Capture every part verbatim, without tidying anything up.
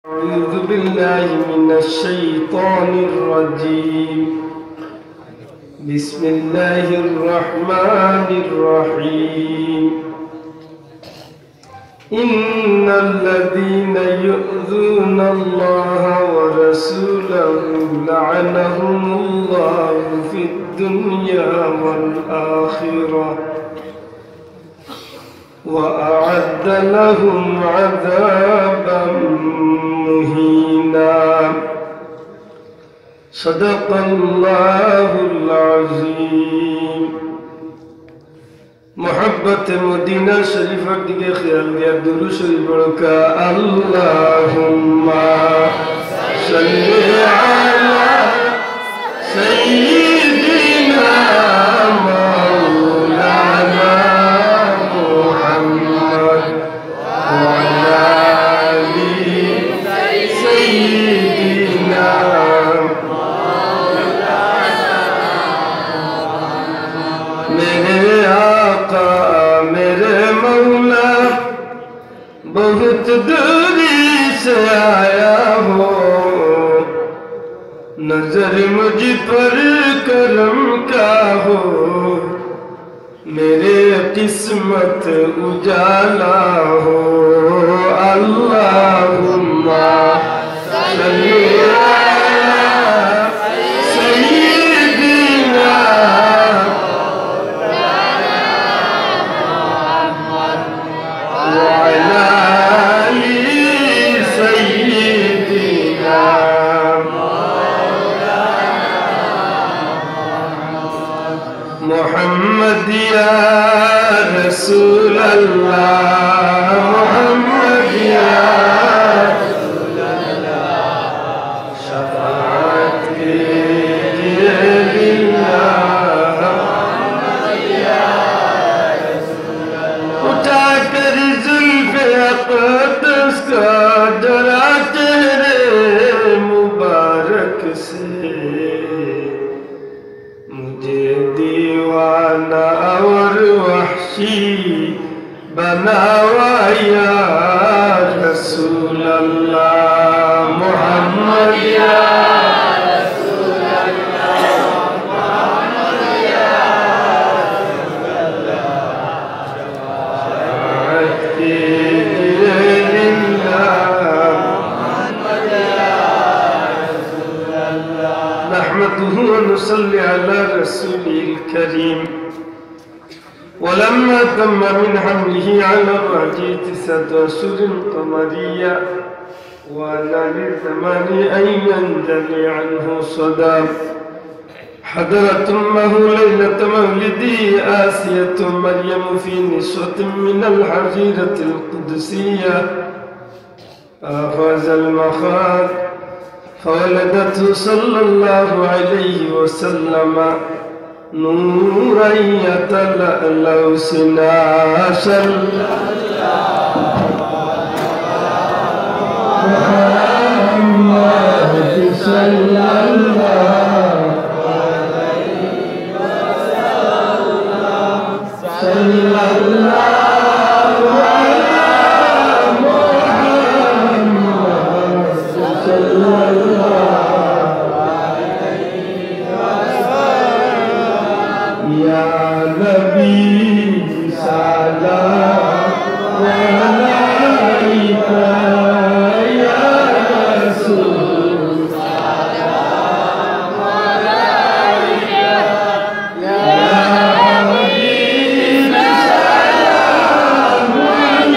أعوذ بالله من الشيطان الرجيم. بسم الله الرحمن الرحيم. إن الذين يؤذون الله ورسوله لعنهم الله في الدنيا والآخرة وأعد لهم عذابا مهينا. صدق الله العظيم. محبت مدینہ شریف دیگے خیال دیا درود شریف پڑھو کا، اللهم صل على سيدنا مولانا محمد وعلى آل سيدنا۔ میرے آقا، میرے مولا، بہت دوری سے آیا ہو، نظر مجھ پر کرم کا ہو، میرے قسمت اجالا ہو۔ اللهم صل على سيدنا وعلى آل سيدنا محمد يا رسول الله، محمد يا رسول الله، شفاعت کیجیے للہ۔ اٹھا کر زلف اقدس کا ذرا چہرے مبارک سے، مجھے دیوانہ اور وحشی بناوا یا رسول اللہ، محمد یا رسول اللہ، محمد یا رسول اللہ، شفاعت کیجیے للہ۔ نحمده ونصلي على رسوله الكريم. ولما تم من حمله على الراجح تسعة أشهر قمرية، وآن للزمان أن ينجلي عنه صدى، حضرت أمه ليلة مولده آسية مريم في نسوة من الحظيرة القدسية، فأخذ المخاض فولدته صلى الله عليه وسلم نورا يتلألأ سنا، صلى محمد صلى الله عليه وسلم، صلى الله على محمد صلى الله عليه وسلم، يا نبي سلام عليك، يا رسول سلام عليك، يا حبيب سلام عليك۔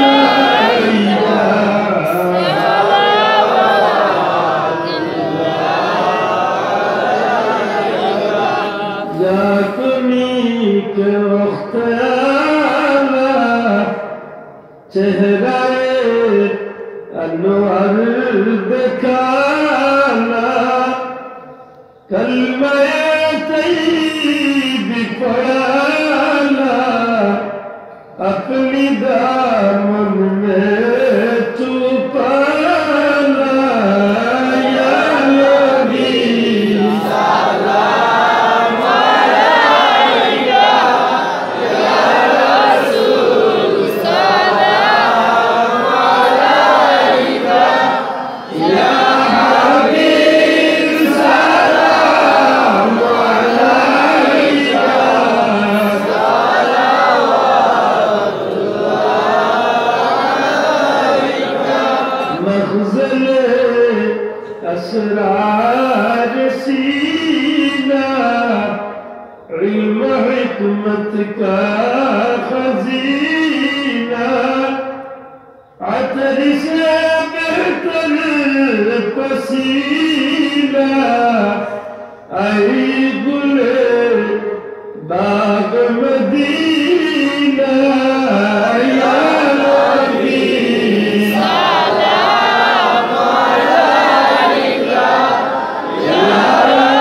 زاكني كوقت يا چہرۂ انور دکھانا، کلمۂ طیب پڑھانا، اپنی دامن میں چھپانا، یا نبی سلام علیک، یا رسول سلام علیک، مخزن اسرار سینا، علم حکمت کا خزینہ، عطر سے بہتر پسینہ، اے گل باغ مدینہ، یا نبی سلام علیک، یا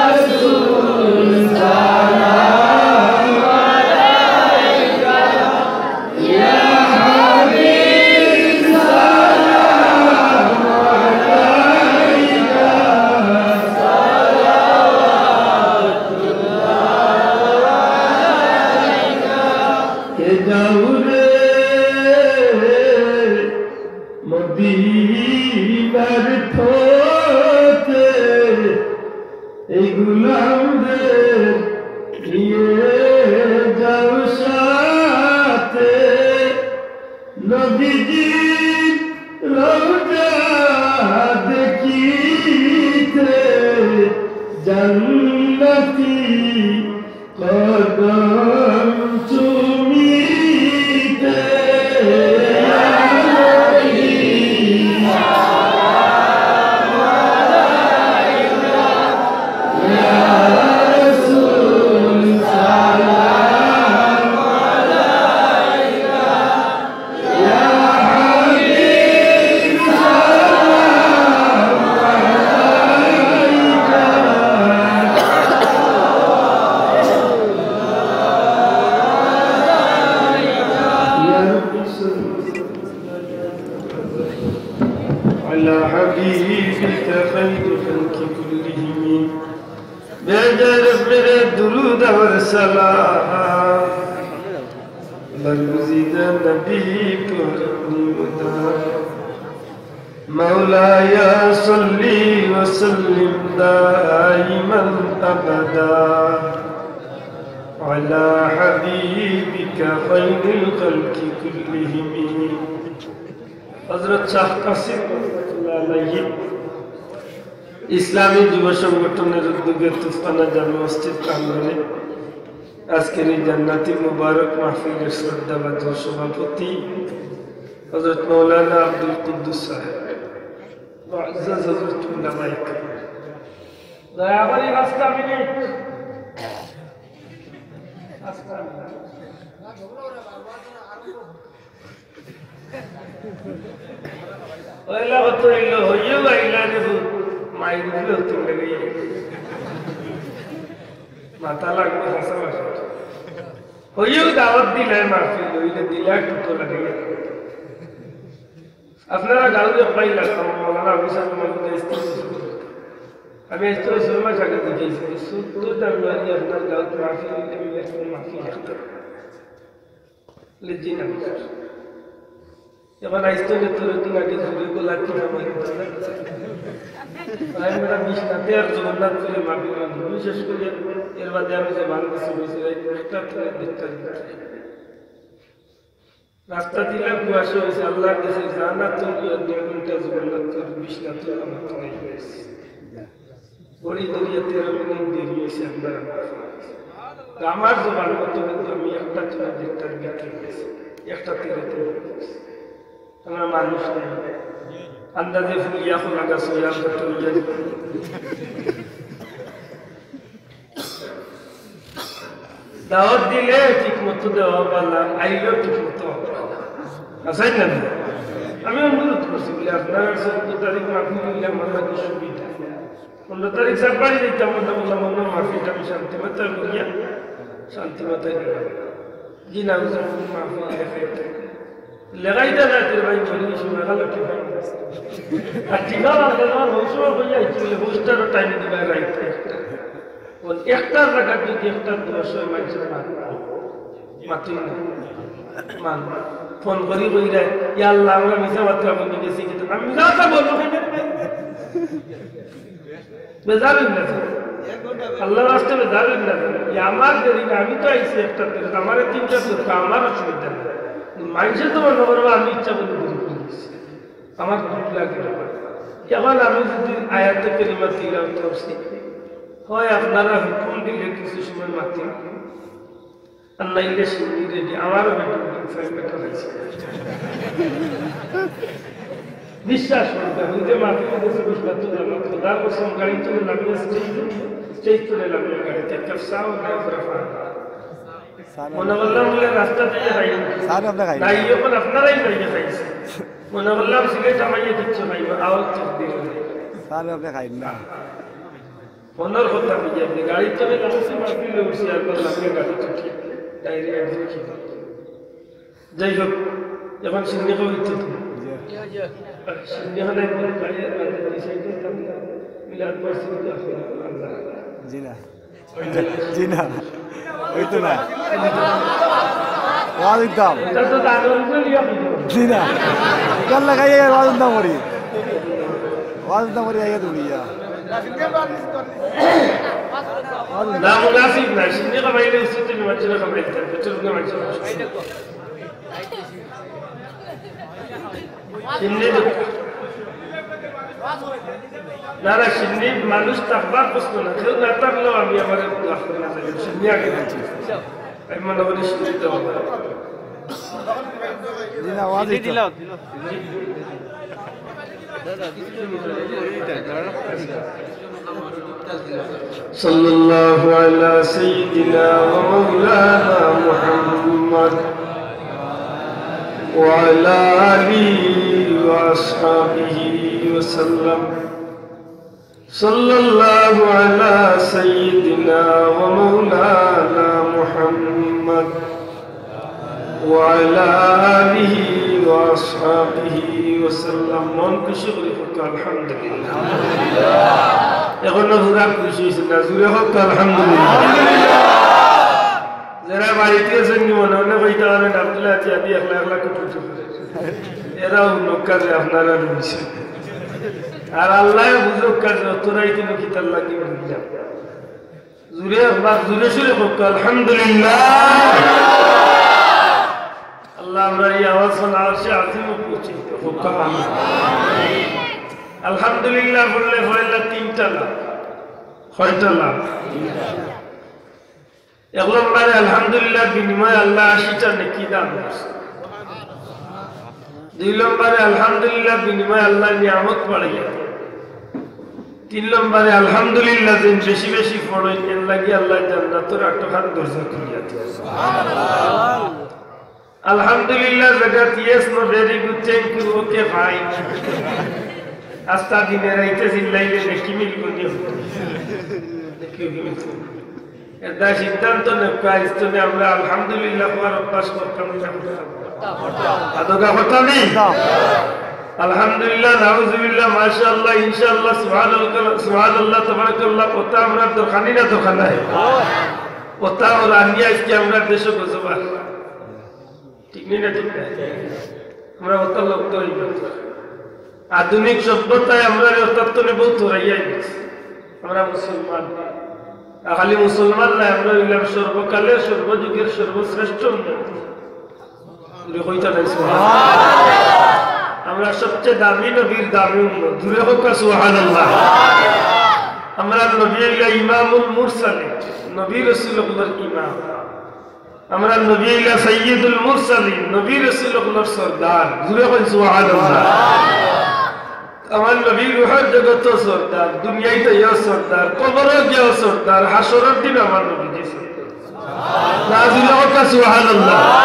رسول سلام علیک، یا حبیب سلام علیک، صلوات اللہ علیک۔ کہ جاؤ رے মদিনার পথে এই গোলামদের নিয়ে যাও সাথে, নবীজির রওজা দেখিতে, জান্নাতি কদম চুমিতে। على حبيبك خير الخلق كلهم، بجر میرے درود اور سلام، برگزیدہ نبی پر اپنی مدام۔ مولاي صل وسلم دائما أبدا على حبيبك خير الخلق كلهم। হযরত শাহ কাসিম রহমতুল্লাহ আলাইহি ইসলামী যুব সংগঠনের উদ্যোগে তুফানা জামে মসজিদ প্রাঙ্গণে আজকের এই জান্নাতি মুবারক মাহফিলের শ্রদ্ধাভাজন সভাপতি হযরত মাওলানা আব্দুল কুদ্দুস সাহেব, মুআজ্জাজ হযরত উলামায়ে কেরাম। দয়া করি পাঁচটা মিনিট। পাঁচটা মিনিট। পয়লা কথা অইলো, হইও আইলা রে, মাইর দিলে হতো লাগে। মাথা লাগবে হাসা মাসে। হইও দাওয়াত দিলে মাহফিল, হইলে দিলে একটু তো লাগে। আপনারা গাউরে পাইলা, আমার মৌলানা অফিসার মহোদয় স্ত্রী। আমি আজ তো ছয় মাস আগে দেখেছি, চোদ্দ জানুয়ারি আপনার গাউত মাহফিল হইলে আমি একটা মাহফিল দেখতে। লেজি না। এখন আইসতে তোর দিন আগে জুড়ে গোলা কিনা মারি দিতে। আমি বেটা বিশ্বনাথে আর জগন্নাথপুরে মাহফিল হইল। বিশেষ করে এর বাদে আমি যে বাংলাদেশে বসে যাই, একটা থেকে দেড়টা দিন। রাস্তা দিলা কুয়াশা হয়েছে, আল্লাহর কাছে জানা তো দুই ঘন্টা জগন্নাথপুর বিশ্বনাথপুর আমার তো নাই হয়েছে। ঘড়ি ধরিয়া তেরো মিনিট দেরি হয়েছে আপনার আমার। তো আমার জবান মতো কিন্তু আমি একটা তুলে দেড়টার ভিতরে গেছি, একটা তেরো তিন হয়ে গেছে। আমরা মানুষ নাই, আন্দাজে ফুলিয়া খোলা গাছ হইয়া আমরা তুলিয়া দাওয়াত দিলে ঠিক মতো দেওয়া বালা, আইলেও ঠিক মতো হওয়া বালা। আছেন না? আমি অনুরোধ করছি বলে, আপনারা চোদ্দ তারিখ মাহফিল হইলে আমার লাগে সুবিধা। পনেরো তারিখ সাত বাড়ি দিতাম, আমরা বললাম, "অন্য মাহফিলটা আমি শান্তি মাথায় করিয়া, শান্তি মাথায় দিলাম।" জি না, হুজুর, মাহফিল দেখাই। লেখাইতে না, তোর ভাই বলি, সময় গেল, ঠিক আছে। আর ঠিক আছে, আমরা যখন ওই সময় হইয়া আইছি, বলে, "হোস্টারও টাইম দিবা রাইতে একটা।" ওই একটার জায়গায় যদি একটা দশ হয়, মানুষের মাত-, মাতুই না। মান, ফোন করি কই রে, "ইয়া আল্লাহ, আমরা মিছা মাতলাম, বন্ধু গেছি কিন্তু আমি মিছা কথা বলবো কেন?" বেজার হইল না তো? আল্লাহর রাস্তায় বেজার হইল না তো? এই আমার দেরি না, আমি তো আইছি একটা দেরি, আমারে তিনটা দরকার, আমার অসুবিধা নেই। মানুষে তো মনে করবো আমি ইচ্ছা করে দেরি করে দিছি। আমার দুখ লাগে। এখন আমি যদি আয়াতে কারিমা তিলাওয়াত করছি, হয় আপনারা হুকুম দিলে কিছু সময় মাতি, আর নাইলে শিন্নি রেডি, আমারও বেটা, বেটা হয়েছে। বিশ্বাস করবে, আমি যে মাহফিলে গেছি, বিশ্বাস তো জানো, খোদার কসম, গাড়ি থেকে নামিয়ে স্টেজ, স্টেজ তুলে নামিয়ে গাড়িতে এক কাপ চা ও নেওয়া করে ফান। মনে করলাম বলে রাস্তা থেকে খাই। স্যার, আপনি খাই। নাই, এখন আপনারাই বাইরে খাইছে। মনে করলাম সিলেট আমাকে কিচ্ছু খাইব, আওয়াজ তো দিল না। স্যার, আপনি খাই না। মনের কথা বুঝে আপনি গাড়ি চলে যাচ্ছে, মাহফিলে উঠছি, আর বললাম, "আমি গাড়ি চলছে, ডাইরেক্ট একদম কি করতে?" যাই হোক, এখন সিন্নি কবিত্ব তো। সিন্নি হলে একদম গাড়ি আর গাড়ি এই সাইডে থাকলে মিলাদ পরিস্থিতি আসলে আল্লাহ। জি না। জি না, ওই তো না। ওয়াজ দিতাম। এটা তো দারুণ করিয়া হইল। জি না। গান লাগাই ওয়াজ দিতাম করি। ওয়াজ দিতাম করি, আইয়া দৌড়িয়া। না, মুনাসিব না। সিন্নি কামাইলে উচিত হইল, মানুষের কামাইতে। বুঝছো না, মানুষের কামাইতে। সিন্নি তো, না, না, সিন্নি মানুষ থাকবার প্রশ্ন না। কেউ না থাকলেও আমি আমার দোয়া করে না থাকি। সিন্নি আগে দিচ্ছি। আমি মনে করি সিন্নি তো হবে। জি না, ওয়াজ সিন্নি দিতাম। দিলাও, দিলাও। صلى الله على سيدنا ومولانا محمد وعلى آله وأصحابه وسلم. صلى الله على سيدنا ومولانا محمد وعلى آله وأصحابه وسلم. মন খুশি করি কউক্কা আলহামদুলিল্লাহ। এখনো পুরা খুশি হইছে না, জুরে কউক্কা আলহামদুলিল্লাহ। যারা বাড়িত আছইন নি, মনে মনে কইতা পারইন, "আব্দুল্লাহ আছি, আদি একলা একলা কুটুকুটু করে।" এরাও নৌকা যে আপনারা রইছে। আর আল্লাহ বুঝউক্কা যে অতরাই কিন্তু কিতার লাগি রইলাম। জুরে একবার জুরে সুরে কউক্কা আলহামদুলিল্লাহ। আল্লাহ আমরার এই আওয়াজ আরশে আজিমো পৌঁছে দিতা। কউক্কা আমিন। আলহামদুলিল্লাহ বললে পয়লা তিনটা লাভ। কয়টা লাভ? এক নম্বরে আলহামদুলিল্লাহর বিনিময়ে আল্লাহ আশিটা নেকি দান করছে। দুই নম্বরে আলহামদুলিল্লাহর বিনিময়ে আল্লাহ নিয়ামত বাড়াইয়া দেন। তিন নম্বরে আলহামদুলিল্লাহ যেন বেশি বেশি পড়ইন, এর লাগি আল্লাহ জান্নাতর আটখান দরজা খুলিয়া দেন। আলহামদুলিল্লাহ জাগাত yes, no, very good, thank you, okay, fine। আস্তা দিনে রাইতে চিল্লাইলে নেকি মিলবো নি? নেকি মিলবো? এর দায় সিদ্ধান্ত নেউক্কা, আইজ তনে আমরা আলহামদুলিল্লাহ কওয়ার অভ্যাস করতাম না? আদগা করতাম নি? আলহামদুলিল্লাহ, নাউজুবিল্লাহ, মাশাআল্লাহ, ইনশাআল্লাহ, সুবহানাল্লাহ, সুবহানাল্লাহ, তাবারাকাল্লাহ, কথা আমরার দরকার নি না দরকার নাই? কথা ওরা আনিয়া আইজকে আমরার দেশো গজবা। ঠিক নি না, ঠিক না? আমরা অতার লোক তো অই না। আধুনিক সভ্যতায় আমরারে অতার তনে বউত হরাইয়া গেছে। আমরা মুসলমান। আর খালি মুসলমান নায়, আমরা অইলাম সর্বকালের, সর্বযুগের সর্বশ্রেষ্ঠ উম্মত। জুরে কইতা নাই সুবহানাল্লাহ। আমরা সবচেয়ে দামি নবীর দামি উম্মত। জুরে কউক্কা সুবহানাল্লাহ। আমরার নবী অইলা ইমামুল মুরসালিন, নবী রাসূল অকলর ইমাম। আমরার নবী অইলা সাইয়্যিদুল মুরসালিন, নবী রাসূল অকলর সর্দার। জুরে কইন সুবহানাল্লাহ। আমার নবী রুহর জগতো সর্দার, দুনিয়াইত আইয়াও সর্দার, কবরো গিয়াও সর্দার, হাশরর দিন আমার নবীজি সর্দার। না, জুরে কউক্কা সুবহানাল্লাহ।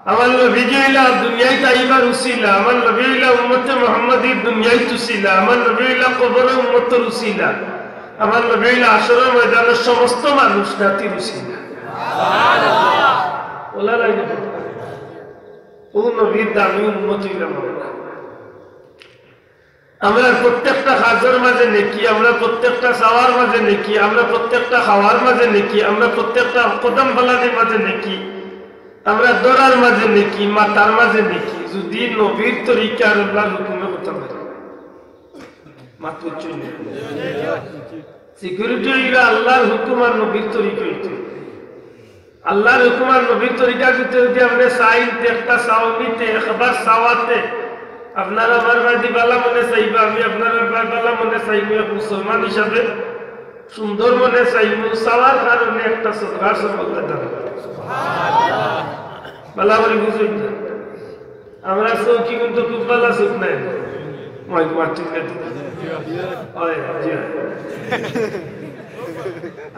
আমার নবীজি অইলা দুনিয়াইত আইবার উসিলা, আমার নবী অইলা উম্মতে মুহাম্মদীর দুনিয়াইত উসিলা, আমার নবী অইলা কবরো উম্মতর উসিলা। আমার নবী অইলা হাশরর ময়দানর সমস্ত মানুষ জাতির উসিলা। ওলা লাগে। অউ নবীর দামি উম্মত অইলাম আমরা। আমরার প্রত্যেকটা কাজর মাঝে নেকি, আমরার প্রত্যেকটা চাওয়ার মাঝে নেকি, আমরার প্রত্যেকটা খাওয়ার মাঝে নেকি, আমরার প্রত্যেকটা কদম ফালানির মাঝে নেকি, আমরার ধরার মাঝে নেকি, মাতার মাঝে নেকি, যুদি নবীর তরিকা আর আল্লাহর হুকুমে করতাম পারি। মাত বুঝছইন নি? সিকিউরিটি অইলো আল্লাহর হুকুম আর নবীর তরিকা অইতো। আল্লাহর হুকুম আর নবীর তরিকা দিতে যুদি আপনে চাইন, তে একটা চাওনিতে, একবার চাওয়াতে, আপনারা আমার বায়দি ভালা মনে চাইবা, আমি আপনারার বায় ভালা মনে চাইমু, এক মুসলমান হিসাবে সুন্দর মনে চাইমু, চাওয়ার কারণে একটা সদকার সব আল্লায় দান করে। ভালা করি বুঝইন না। আমরার চউখ কিন্তু খুব ভালা চউখ নায়। মাইক মারতে গেলে। অয়, জি অয়।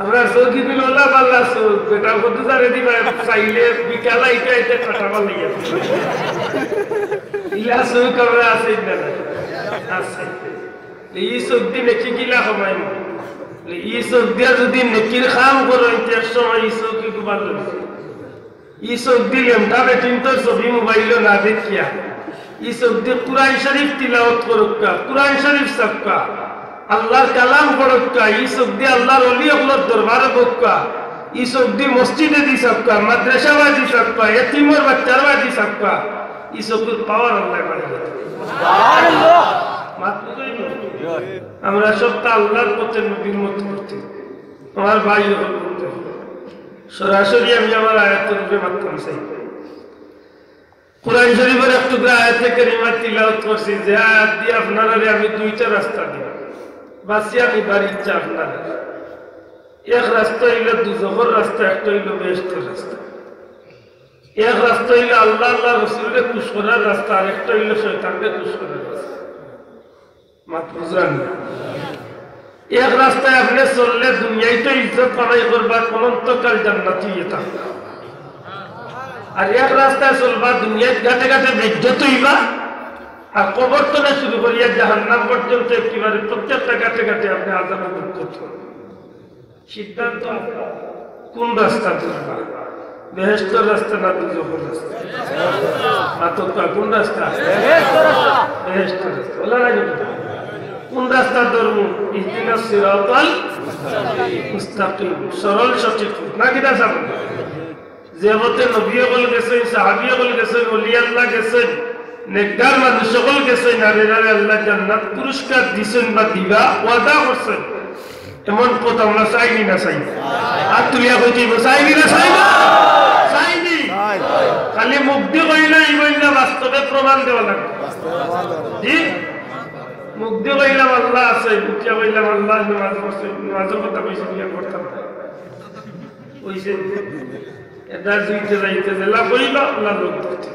আমরার চউখ কিন্তু অলা ভালা চউখ, বেটা কত জানে দিবা, চাইলে বিকাল আইতে আইতে কাটা ভালা লাগে। ইলা চউখ আমরার আছে না? আছে। ই চউখ দি নেকি কিলা কামাইমু? ই চউখ দিয়া যুদি নেকির কাম করইন, তে এক সময় ই চউখ কিন্তু ভালা অইবো। ই চউখ দি লেমটা বেটিন্তর ছবি মোবাইলো না দেখিয়া, ই চউখ দি কুরআন শরিফ তিলাওয়াত করউক্কা, কুরআন শরিফ চাউক্কা, আল্লার কালাম পড়উক্কা, ই চউখ দি আল্লার অলি অকলর দরবারো বউক্কা, ই চউখ দি মসজিদেদি চাউক্কা, মাদ্রাসা বায়দি চাউক্কা, এতিমর বাইচ্চার বায়দি চাউক্কা, ই চউখর পাওয়ার আল্লায় বাড়াইয়া দেইন। মাত বুঝইন না? আমরা সবতা আল্লার পথে, নবীর মত করতে। আমার ভাই অকল বন্ধু, সরাসরি আমি আমার আয়াতর উপরে মাততাম চাই। কুরআন শরিফর এক টুকরা আয়াতে কারিমা তিলাওয়াত করছি, যে আয়াত দি আপনারারে আমি দুইটা রাস্তা দিমু, বাছিয়া নিবার ইচ্ছা আপনারার। এক রাস্তা অইলো দুজখর রাস্তা, একটা অইলো বেহেশতর রাস্তা। এক রাস্তা অইলো আল্লা, আল্লার রসুলরে খুশ করার রাস্তা, আর একটা অইলো শয়তানরে খুশ করার রাস্তা। মাত বুঝরা নি? এক রাস্তায় আপনে চললে দুনিয়াইত ইজ্জত কামাই করবা, অনন্তকাল জান্নাতি অইয়া থাকবা। আর এক রাস্তায় চলবা, দুনিয়াইত ঘাটে ঘাটে বেইজ্জত অইবা, আর কবর তনে শুরু করিয়া জাহান্নাম পর্যন্ত একেবারে প্রত্যেকটা ঘাটে ঘাটে আপনে আযাব ভোগ করতে হবে। সিদ্ধান্ত আপনার। কোন রাস্তা ধরবা? বেহেশতর রাস্তা না দুজখর রাস্তা? মাতউক্কা, কোন রাস্তা? বেহেশতর রাস্তা। অলা নায় নি? কোন রাস্তা ধরমু? ইহদিনাস সিরাতাল মুস্তাকিম, সরল সঠিক পথ। না কিতা চাইন? যে পথে নবী অকল গেছইন, সাহাবী অকল গেছইন, অলি আল্লা গেছইন, নেককার মানুষ অকল গেছইন, আর এরারে আল্লায় জান্নাত পুরস্কার দিছইন বা দিবা, ওয়াদা করছইন। এমন পথ আমরা চাই নি না চাই না? আত তুলিয়া কইতে অইবো, চাই নি না চাই না? চাই নি। খালি মুখদি কইলে অইবো না, বাস্তবে প্রমাণ দেওয়া লাগবো। জি? মুখদি কইলাম আল্লা আছে, বুকিয়া কইলাম আল্লা নামাজ পড়ছে, নামাজর কথা কইছি, বিয়া করতাম না। কইছে, এটা যাইতে যাইতে যেলা কইবা, আল্লার লোক ধরতে।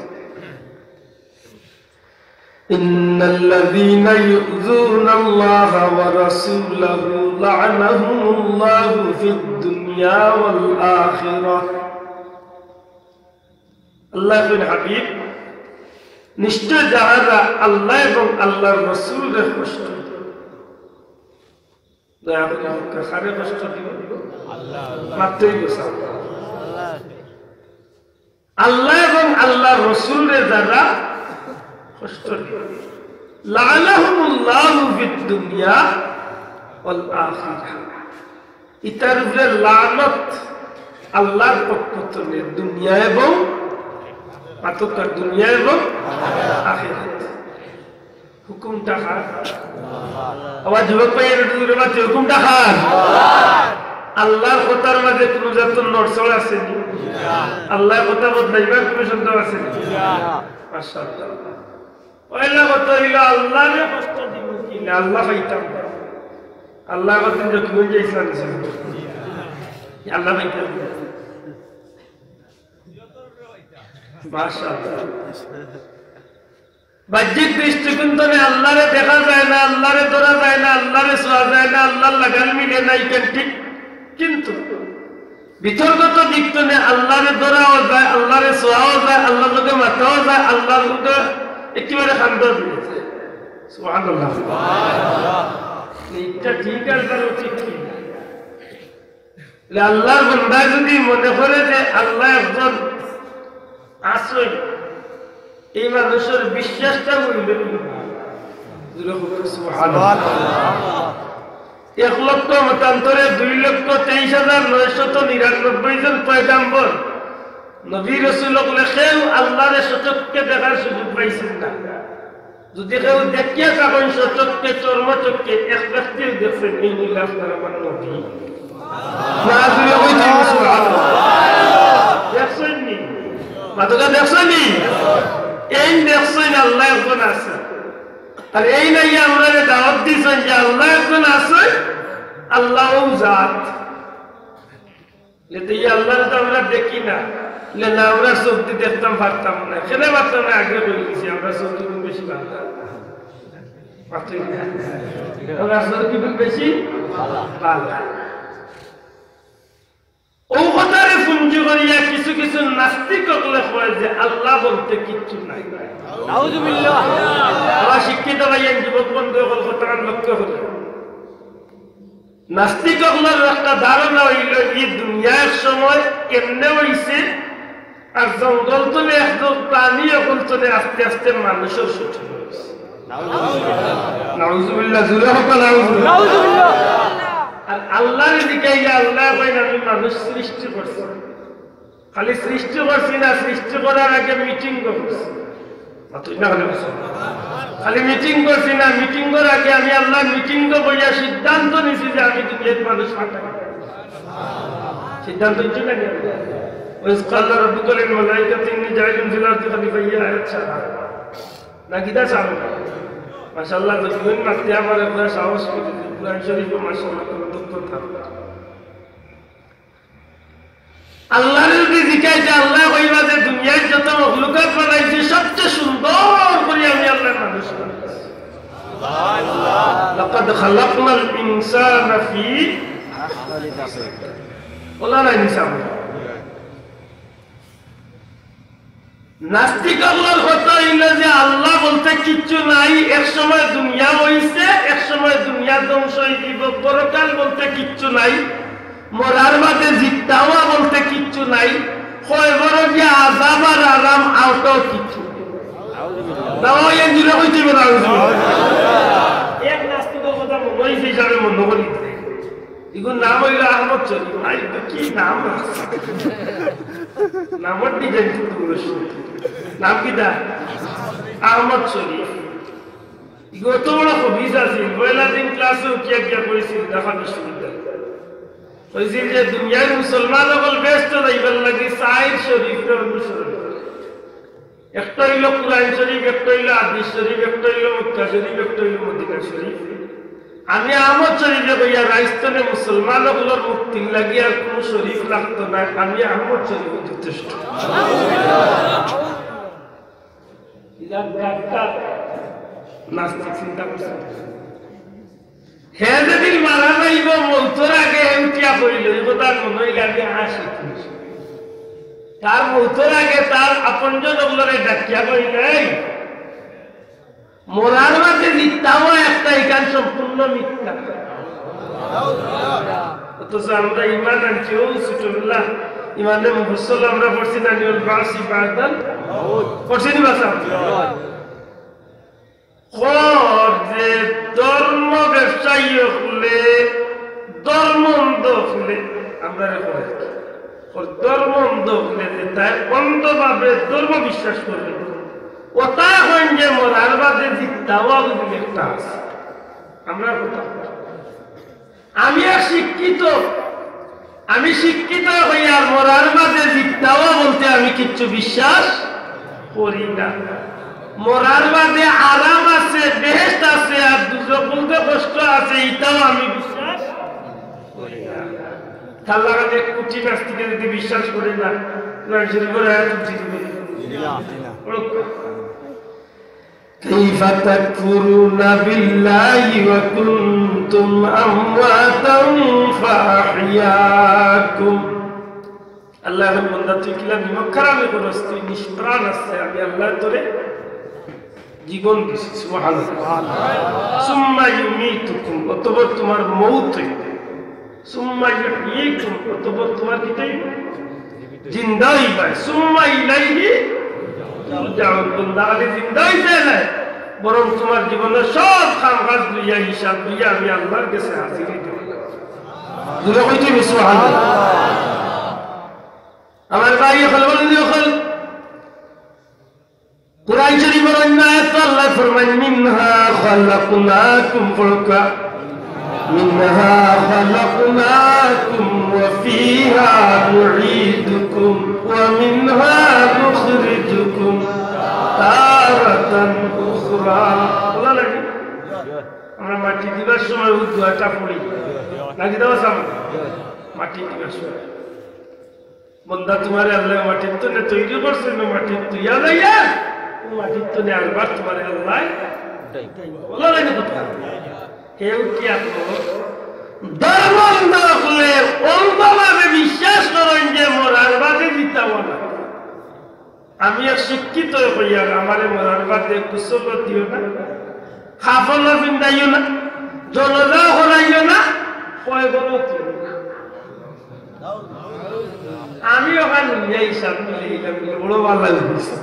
إن الذين يؤذون الله ورسوله لعنهم الله في الدنيا والآخرة. আল্লায় কইন, হাবিব, নিশ্চয় যাহারা আল্লা এবং আল্লার রসুলরে কষ্ট দেয়, দয়া করি বলুন, কারে কষ্ট দিবা? মাততে অইবো। আল্লা এবং আল্লার রসুলরে যারা কষ্ট দিবা, লাআনাহুমুল্লাহু ফিদ দুনিয়া ওয়াল আখিরাহ। ইতার উপরে লানত আল্লার পক্ষ তনে দুনিয়া এবং, মাতউক্কা, দুনিয়া এবং আখিরাত। হুকুমটা কার? আবার যুবক ভাই, একটু জোরে মাতইন, হুকুমটা কার? আল্লার কথার মাঝে কুনু জাতর নড়চড় আছে নি? আল্লায় কথা বদলাইবার কুনু সন্দেহ আছে নি? মাশাআল্লাহ। পয়লা কথা অইলো, আল্লারে কষ্ট দিমু কি না, আল্লা পাইতাম না। আল্লায় কইন যে কুনু যাইতাম না। আল্লা পাইতাম না। মাশাআল্লাহ। বাহ্যিক দৃষ্টিকোণ তনে আল্লারে দেখা যায় না, আল্লারে ধরা যায় না, আল্লারে ছোঁয়া যায় না, আল্লার লাগাল মিলে না, ইখান ঠিক। কিন্তু ভিতরগত দিক তনে আল্লারে ধরাও যায়, আল্লারে ছোঁয়াও যায়, আল্লার লগে মাতাও যায়, আল্লার লগে একেবারে খান্দাও মিলে যায়। সুবহানাল্লাহ। ইটা ঠিক আর তার ঠিক ঠিক। তাইলে আল্লার বান্দায় যুদি মনে করে যে আল্লা একজন আছইন, এই মানুষর বিশ্বাসটা মূল্যহীন। জোরে কইন, সুবহানাল্লাহ। এক লক্ষ মতান্তরে দুই লক্ষ তেইশ হাজার নয়শত নিরানব্বই জন পয়গাম্বর, নবী রসুল অকলে কেউ আল্লারে স্বচক্ষে দেখার সুযোগ পাইছইন না। যুদি কেউ দেখিয়া থাকইন স্বচক্ষে, চর্মচক্ষে, এক ব্যক্তিও দেখছইন, এই অইলা আপনার আমার নবী। না, জোরে কইতে অইবো, সুবহানাল্লাহ। দেখছইন নি? মাতউক্কা, দেখছইন নি? এই দেখছইন আল্লা একজন আছে। আর এই নাইয়া আমরারে দাওয়াত দিছইন যে আল্লাহ একজন আছে, আল্লাহ অউ জাত। লে তো এই আল্লাহরে তো আমরা দেখি না। লে না, আমরা চউখদি দেখতাম পারতাম না। কেনে পারতাম না? আগে কই দিছি, আমরা চউখদি বেশি ভালা। মাতইন না। আমরা চউখদি বেশি ভালা। অউ কথারে পুঞ্জি করিয়া কিছু কিছু নাস্তিক অকলে কয় যে আল্লাহ বলতে কিচ্ছু নাই। নাউজুবিল্লাহ। আমার শিক্ষিত ভাইয়াইন, যুবক বন্ধু অকল, কথাখান লক্ষ্য করো। নাস্তিক অকলর একটা ধারণা অইলো, ই দুনিয়া এক সময় এমনে অইছে, আর জঙ্গল তনে এক দল প্রাণী অকল তনে আস্তে আস্তে মানুষর সৃষ্টি অইছে। নাউজুবিল্লাহ, জুরে কউক্কা, নাউজুবিল্লাহ। আর আল্লাহরে জিকাইলে আল্লায় কইন, "আমি মানুষ সৃষ্টি করছি।" খালি সৃষ্টি করছি না, সৃষ্টি করার আগে মিটিং করছি। আর তুই না খালি বলছো। খালি মিটিং করছি না, মিটিং করার আগে আমি আল্লাহ মিটিং তো বইয়া সিদ্ধান্ত নিছি যে আমি দুনিয়ার মানুষ পাঠাই। সিদ্ধান্ত নিছি না? "ওয়াইজ ক্বালা রাব্বুকা লিল মালাইকাতি ইন্নী জাইলুন ফিল আরদি খালিফা", ইয়া আয়াত ছাড়া। না কিতা ছাড়া? মাশাআল্লাহ, যতদিন মাততে আমার একটা সাহস করে দিল। কোরআন শরীফ মাশাআল্লাহ, কোনো দুঃখ থাকবে না। আল্লাহরে যদি জিকাইতে, আল্লাহ কইবা যে দুনিয়ার যত মখলুকাত বানাইছি, সবচেয়ে সুন্দর করি আমি আল্লাহ মানুষ বানাইছি। লাকাদ খালাকনাল ইনসানা ফি আহসানি তাকওয়িম। ওলা নাই নিসাব। নাস্তিক অকলর কথা অইলো যে আল্লাহ বলতে কিচ্ছু নাই, এক সময় দুনিয়া অইছে, এক সময় দুনিয়া ধ্বংস অই যিবো, পরকাল বলতে কিচ্ছু নাই, মরার বাদে জিন্দা অওয়া বলতে কিচ্ছু নাই, কবরো গিয়া আজাব আর আরাম অউটাও কিচ্ছু নাই। না, ওই এনজিও কইতে হবে না, এক নাস্তিকর কথা মনো অইছে হিসাবে মনো করি। ইগুর নাম অইলো আহমদ শরীফ। আই, ইগু কি নাম রাখছে? নামর design কিন্তু বড় সুন্দর। নাম কিতা? আহমদ শরীফ। ইগু অত বড় খবিস আছিল, পয়লা দিন ক্লাসো উঠিয়া গিয়া কইছিল ঢাকা বিশ্ববিদ্যালয়ে। কইছিল যে দুনিয়ার মুসলমান অকল বেহেস্তো যাইবার লাগি চাইর শরীফরে অনুসরণ করে। একটা অইলো কোরআন শরীফ, একটা অইলো হাদিস শরীফ, একটা অইলো মক্কা শরীফ, একটা অইলো মদিনা শরীফ। আমি আহমদ শরীফে কইয়ার, আইজ তনে মুসলমান অকলর মুক্তির লাগি আর কুনু শরীফ লাগতো নায়, আমি আহমদ শরীফ যথেষ্ট। ইলা ডাক্তার নাস্তিক চিন্তা করছে। হে যেদিন মারা যাইবো, মউতর আগে হে উঠিয়া কইলো, ই কথা মনো অইলে আমি আশিক। তার মউতর আগে তার আপনজন অকলরে ডাকিয়া কইলো, "এই, মরার বাদে জিন্দা অওয়া একটা, ইখান সম্পূর্ণ মিথ্যা।" অথচ আমরা ইমান আনছি, অউ ছোটবেলা ইমানে মুফাসসাল আমরা পড়ছি না, লিউল বাসি বাদাল, পড়ছি নি বাসা? কর যে ধর্ম ব্যবসায়ী অকলে, ধর্ম অন্ধ অকলে, আমরা এখন কর ধর্ম অন্ধ অকলে যে তাই অন্ধভাবে ধর্ম বিশ্বাস করে, অতায় কইন যে মরার বাদে জিন্দা অওয়া বুলে একটা আছে। আমরা কথা কই। আমি আর শিক্ষিত, আমি শিক্ষিত অইয়ার মরার বাদে জিন্দা অওয়া বলতে আমি কিচ্ছু বিশ্বাস করি না। মরার বাদে আরাম আছে, বেহেস্ত আছে, আর দুজখ বলতে কষ্ট আছে, ইটাও আমি বিশ্বাস করি না। তার লাগাতে এক কোটি নাস্তিকে যদি বিশ্বাস করে না, কোরআন শরীফর আয়াত উঠি দিবে। كيف تكفرون بالله وكنتم أمواتا فأحياكم। আল্লাহ এখন বন্দা, তুই কিলা নিমক খারামি করস, তুই নিষ্প্রাণ আছে, আমি আল্লাহ তোরে জীবন দিছি। সুবহানাল্লাহ। সুম্মা ইউমিতুকুম, অতঃপর তোমার মউত অইবে। সুম্মা ইউহয়িকুম, অতঃপর তোমার কিতা অইবো? জিন্দা অইবায়। সুম্মা ইলাইহি তুরজাউন। বন্দা খালি জিন্দা অইতে নায়, বরং তোমার জীবনর সব কাম কাজ লইয়া, হিসাব লইয়া আমি আল্লাহর গেছে হাজির অইতে অইবো। জুরে কইতে অইবো সুবহানাল্লাহ। আমার ভাই অকল, বন্ধু অকল, কোরআন শরীফর অন্য আয়াত আল্লাহ ফরমাইন, "মিনহা খালাকনাকুম", পড়উক্কা, "মিনহা খালাকনাকুম ওয়া ফিহা নুঈদুকুম ওয়া মিনহা নুখরিজুকুম তারাতান উখরা।" বলা লাগে? আমরা মাটি দিবার সময় ও দোয়াটা পড়ি, নাকি দেওয়া সামনে? মাটি দিবার সময়, বন্দা, তুমারে আল্লায় মাটির তনে তৈরি করছইন, মাটির তুইয়া যাইয়া, ও মাটির তনে আরবার তুমারে আল্লায় বলা লাগে কথা। কেউ কি এখন ধর্ম অন্ধ অকলে অন্ধভাবে বিশ্বাস করইন যে মরার বাদে জিতা অওয়া না? আমি এক শিক্ষিত কইয়ার, আমারে মরার বাদে গোসল দিও না, কাফন পিন্দাইও না, জানাজা করাইও না, কবরও তুলিও না। আমি ওখান নিয়ে হিসাব মিলে গেলাম, বলে, বড় ভালা লাগছে।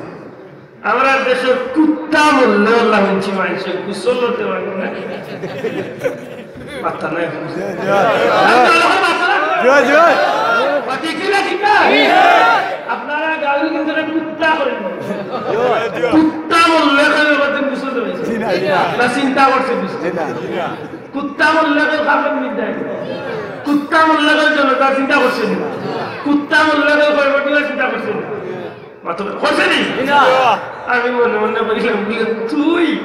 আমরা দেশর কুত্তা মরলে আল্লাহ হুনছি মানষে গোসল দিতে পারে না। মাথা নাই। জয়, জয়। ঠিক কি না, ঠিক না? আপনারা গাউর ভিতরে কুত্তা করেন। কুত্তা মরলে খালি ওদের গোসল দেবে। জি না, জি না। না চিন্তা করছে কিছু। জি না। কুত্তা মরলে কেউ কাফন পিন্দায়। কুত্তা মরলে কেউ জানাজা চিন্তা করছে না। কুত্তা মরলে কেউ কবর দেওয়া চিন্তা করছে না। মাত্র করছে নি? না। আমি মনে মনে কইলাম, বলে, তুই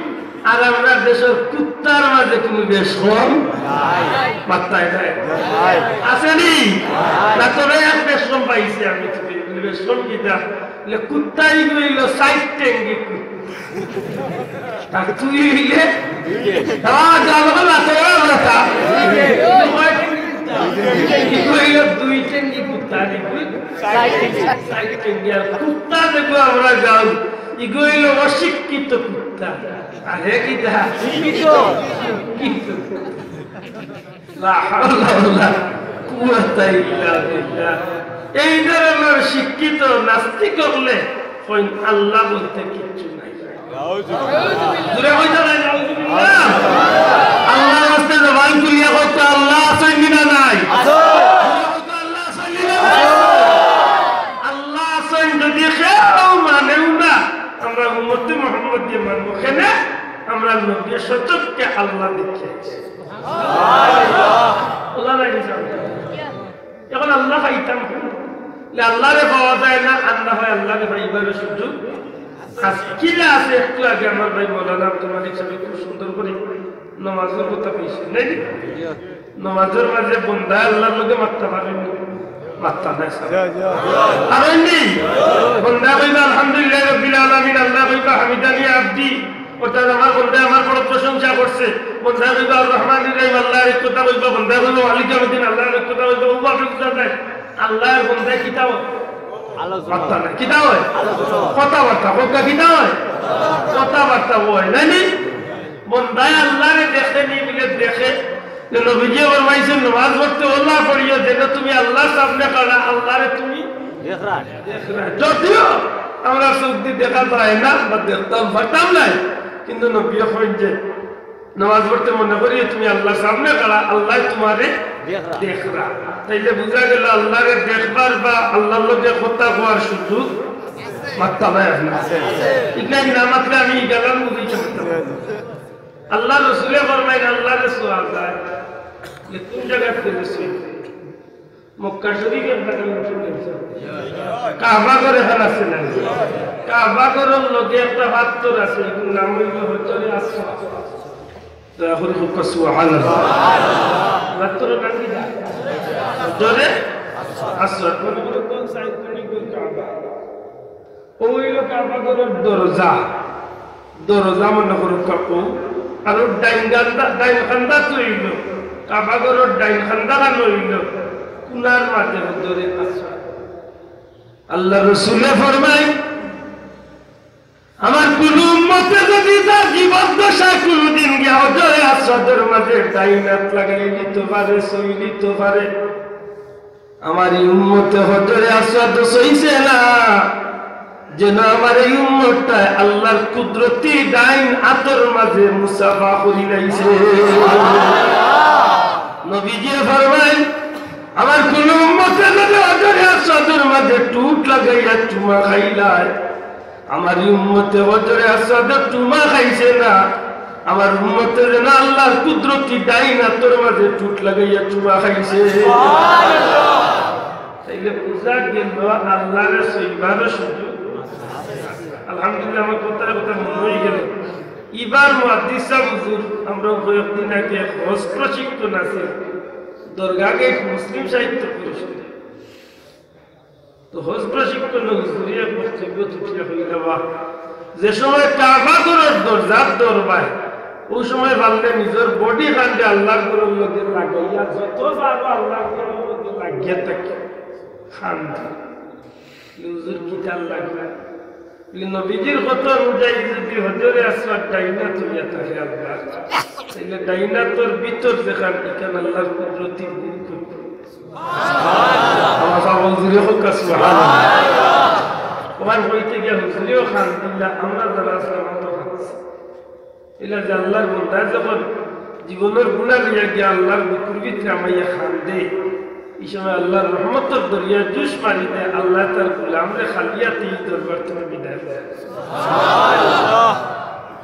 আর আমরা দেশর কুত্তার মাঝে কোনো বেশকম নাই। মাত্তায় নাই। নাই। আছে নি? নাই। না, তবে এক বেশকম পাইছি আমি, তুমি বলে, বেশকম কিতা? বলে, কুত্তাই রইল সাইড টেঙ্গি কুত্তা। আর তুই হইলে? আ, যা বলো না, তোরা বলো তা। কয় টেঙ্গি কুত্তা? ইগু হইল দুই টেঙ্গি কুত্তা, আর ইগু সাইড টেঙ্গি। সাইড টেঙ্গি। আর কুত্তা দেখো আমরা গাঁও, ইগু হইল অশিক্ষিত কুত্তা। আর হে কিতা? শিক্ষিত। শিক্ষিত। লা হাওলা ওয়ালা কুওয়াতা ইল্লা বিল্লাহ। এই ধরনের শিক্ষিত নাস্তিক হকলে কইন আল্লাহ বলতে কিচ্ছু নাই। জোরে কইতা নাই, নাউজুবিল্লাহ। আল্লাহর ওয়াস্তে জবান খুলিয়া কইতা আল্লাহ আছইন নি না নাই? আল্লাহ আছইন নি না নাই? আল্লাহ আছইন যদি কেউ মানেও না, আমরা উম্মতে মুহাম্মদীয়ে মানবো কেনে? আমরা নবী সচক্ষে আল্লাহ দেখিয়াছি। আল্লাহ নাই নি সামনে। এখন আল্লাহ পাইতাম কই? যে আল্লাহরে পাওয়া যায় না, আর না হয় আল্লাহরে পাইবার সুযোগ আছে। কিলা আছে? একটু আগে আমার ভাই মৌলানা আব্দুল মালিক সাহেব খুব সুন্দর করে নামাজর কথা কইছে, নাই নি? নামাজর মাঝে বন্দায় আল্লাহর লগে মাততা পারইন নি? মাততা নাই সাহেব। পারইন নি? বন্দায় কইবা, "আলহামদুলিল্লাহি রাব্বিল আলামিন", আল্লায় কইবা, "হামিদানি আবদি", অর্থাৎ আমার বন্দায় আমার বড় প্রশংসা করছে। বন্দায় কইবা, "আর রহমানির রহিম", আল্লাহর এক কথা কইবা। বন্দায় কইবা, "মালিকি ইয়াউমিদ্দিন", আল্লাহর এক কথা কইবা। ও বাপরে, বুঝা যায়, আল্লাহর বন্দায় কিতা অয়? মাততা নাই। কিতা অয়? কথাবার্তা। কথা কিতা অয়? কথাবার্তা অয়, নাই নি? বন্দায় আল্লাহরে দেখে নি বলে দেখে, যে নবীজি ফরমাইছইন, "নামাজ পড়তে অলা পড়িও, যেন তুমি আল্লাহর সামনে খাড়া, আল্লাহরে তুমি দেখরায়।" যদিও আমরা চউখ দি দেখা যায় না বা দেখতাম পারতাম নায়, কিন্তু নবীয়ে কইন যে নামাজ পড়তে মনে করিও তুমি আল্লাহর সামনে খাড়া, আল্লায় তুমারে দেখরা। দেখরা। তাইলে বুঝা গেল আল্লাহরে দেখবার বা আল্লাহর লগে কথা কওয়ার সুযোগ মাততা নাই আপনার। ঠিক না? না মাতলে আমি এই গেলাম বুঝি চলতাম। আল্লাহর রসুলে ফরমাইন, আল্লাহরে সোয়া যায় যে কোন জাগাত গেলে সই? মক্কা শরীফ একটা গেলে সই। কাবা ঘর এখন আছে না? কাবা ঘরর লগে একটা পাত্থর আছে, এগুলোর নাম হইল হজরে আসওয়াদ। দয়া করে বলুন সুবহানাল্লাহ। পাত্থরর নাম কিতা? হজরে আসওয়াদ। মনে করো কোন সাইড থেকে কাবা? ও অইল কাবা ঘরর দরজা, দরজা মনে করো কাকু, আর ওর ডাইন কান্দা, ডাইন কান্দা তো অইল, কাবা ঘরর ডাইন কান্দা খান অইল, কুনার মাঝে হজরে আসওয়াদ। আল্লাহর রসুলে ফরমাইন, আমার কুনু উম্মতে যদি তার জীবদ্দশায় কুনুদিন গিয়া হজরে আসওয়াদর মাঝে ডাইন আত লাগাইলিতো পারে, ছুইলিতো পারে, আমার এই উম্মতে হজরে আসওয়াদ ছুইছে না, যেন আমার এই উম্মতটায় আল্লাহর কুদরতি ডাইন আতর মাঝে মুসাফা করিলাইছে। নবীজিয়ে ফরমাইন, আমার কুনু উম্মতে যদি হজরে আসওয়াদর মাঝে ঠুট লাগাইয়া চুমা খাইলায়, আমার এই উম্মতে হজরে আসওয়াদর চুমা খাইছে না, আমার উম্মতে যেন আল্লাহর কুদরতি ডাইন আতর মাঝে ঠুট লাগাইয়া চুমা খাইছে। তাইলে বুঝা গেল আল্লাহরে ছইবারও সুযোগ। আলহামদুলিল্লাহ, আমার কথার কথা মনে হয়ে গেল। ইবার মুহাদ্দিস সাব হুজুর, আমরা কয়েকদিন আগে হজ প্রশিক্ষণ আছে দরগা গেট মুসলিম সাহিত্য পরিষদ। তো হজ প্রশিক্ষণ হুজুরে এক বক্তব্য তুলিয়া কইলা, "বাহ, যে সময় কাবা ঘরর দরজাত দরবায়, অউ সময় পারলে নিজর বডি খানরে আল্লাহর ঘরর লগে লাগাইয়া যত পারো আল্লাহর ঘরর লগে লাগিয়া থাকি, খান্দি।" হুজুর কিতার লাগি? বলে, নবীজির কথা অনুযায়ী যদি হজরে আসওয়াদ ডাইনাত অইয়া থাকে আল্লাহ, তাইলে ডাইনাতর ভিতর যেখান, ইখান আল্লাহর কুদরতি মুখ। আমার সাবল জুড়ে হোক, সুবহানাল্লাহ। ওখান হইতে গিয়া হুজুরেও খান্দিলা, আমরা যারা আছি, আমরা তো খান্দি। ইলা যে আল্লাহর বন্দায় যখন জীবনর গুনা লইয়া গিয়া আল্লাহর বুকুর ভিতরে হামাইয়া খান্দে, ই সময় আল্লাহর রহমতর দরিয়া জুশ মারি দেয়, আল্লাহ তার গোলামরে খালি আতে ই দরবার থাকি বিদায় দেয়।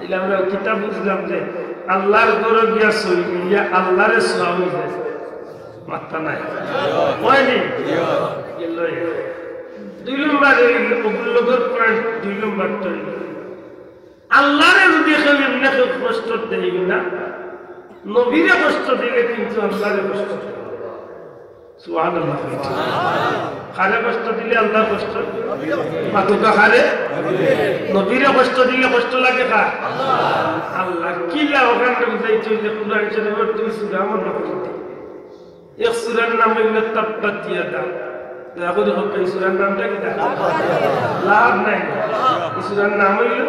ইলা আমরা কিতা বুঝলাম যে আল্লাহর ঘরো গিয়া সই করিয়া আল্লাহরে সওয়াব অই যায়। মাত্তা নাই। অয়নি? গেল। দুই নম্বর অইল, অগুর লগর point দুই নম্বরটা অইল, আল্লাহরে যদি কেউ এমনে কেউ কষ্ট দেয় না, নবীরে কষ্ট দিলে কিন্তু আল্লাহরে কষ্ট দেয়। সুবহানাল্লাহ। কারে কষ্ট দিলে আল্লাহর কষ্ট? মাতুকা কারে? নবীরে কষ্ট দিলে কষ্ট লাগে কার? আল্লাহ। কিলা ওখানে বুঝাইতে অইলে কুরআন শরীফর দুই সূরা মনে করতে। এক সূরার নাম অইল তাব্বাত ইয়াদা। দয়া করি হোক, এই সূরার নামটা কিতা? লাহাব নায়নি? এই সূরার নাম অইল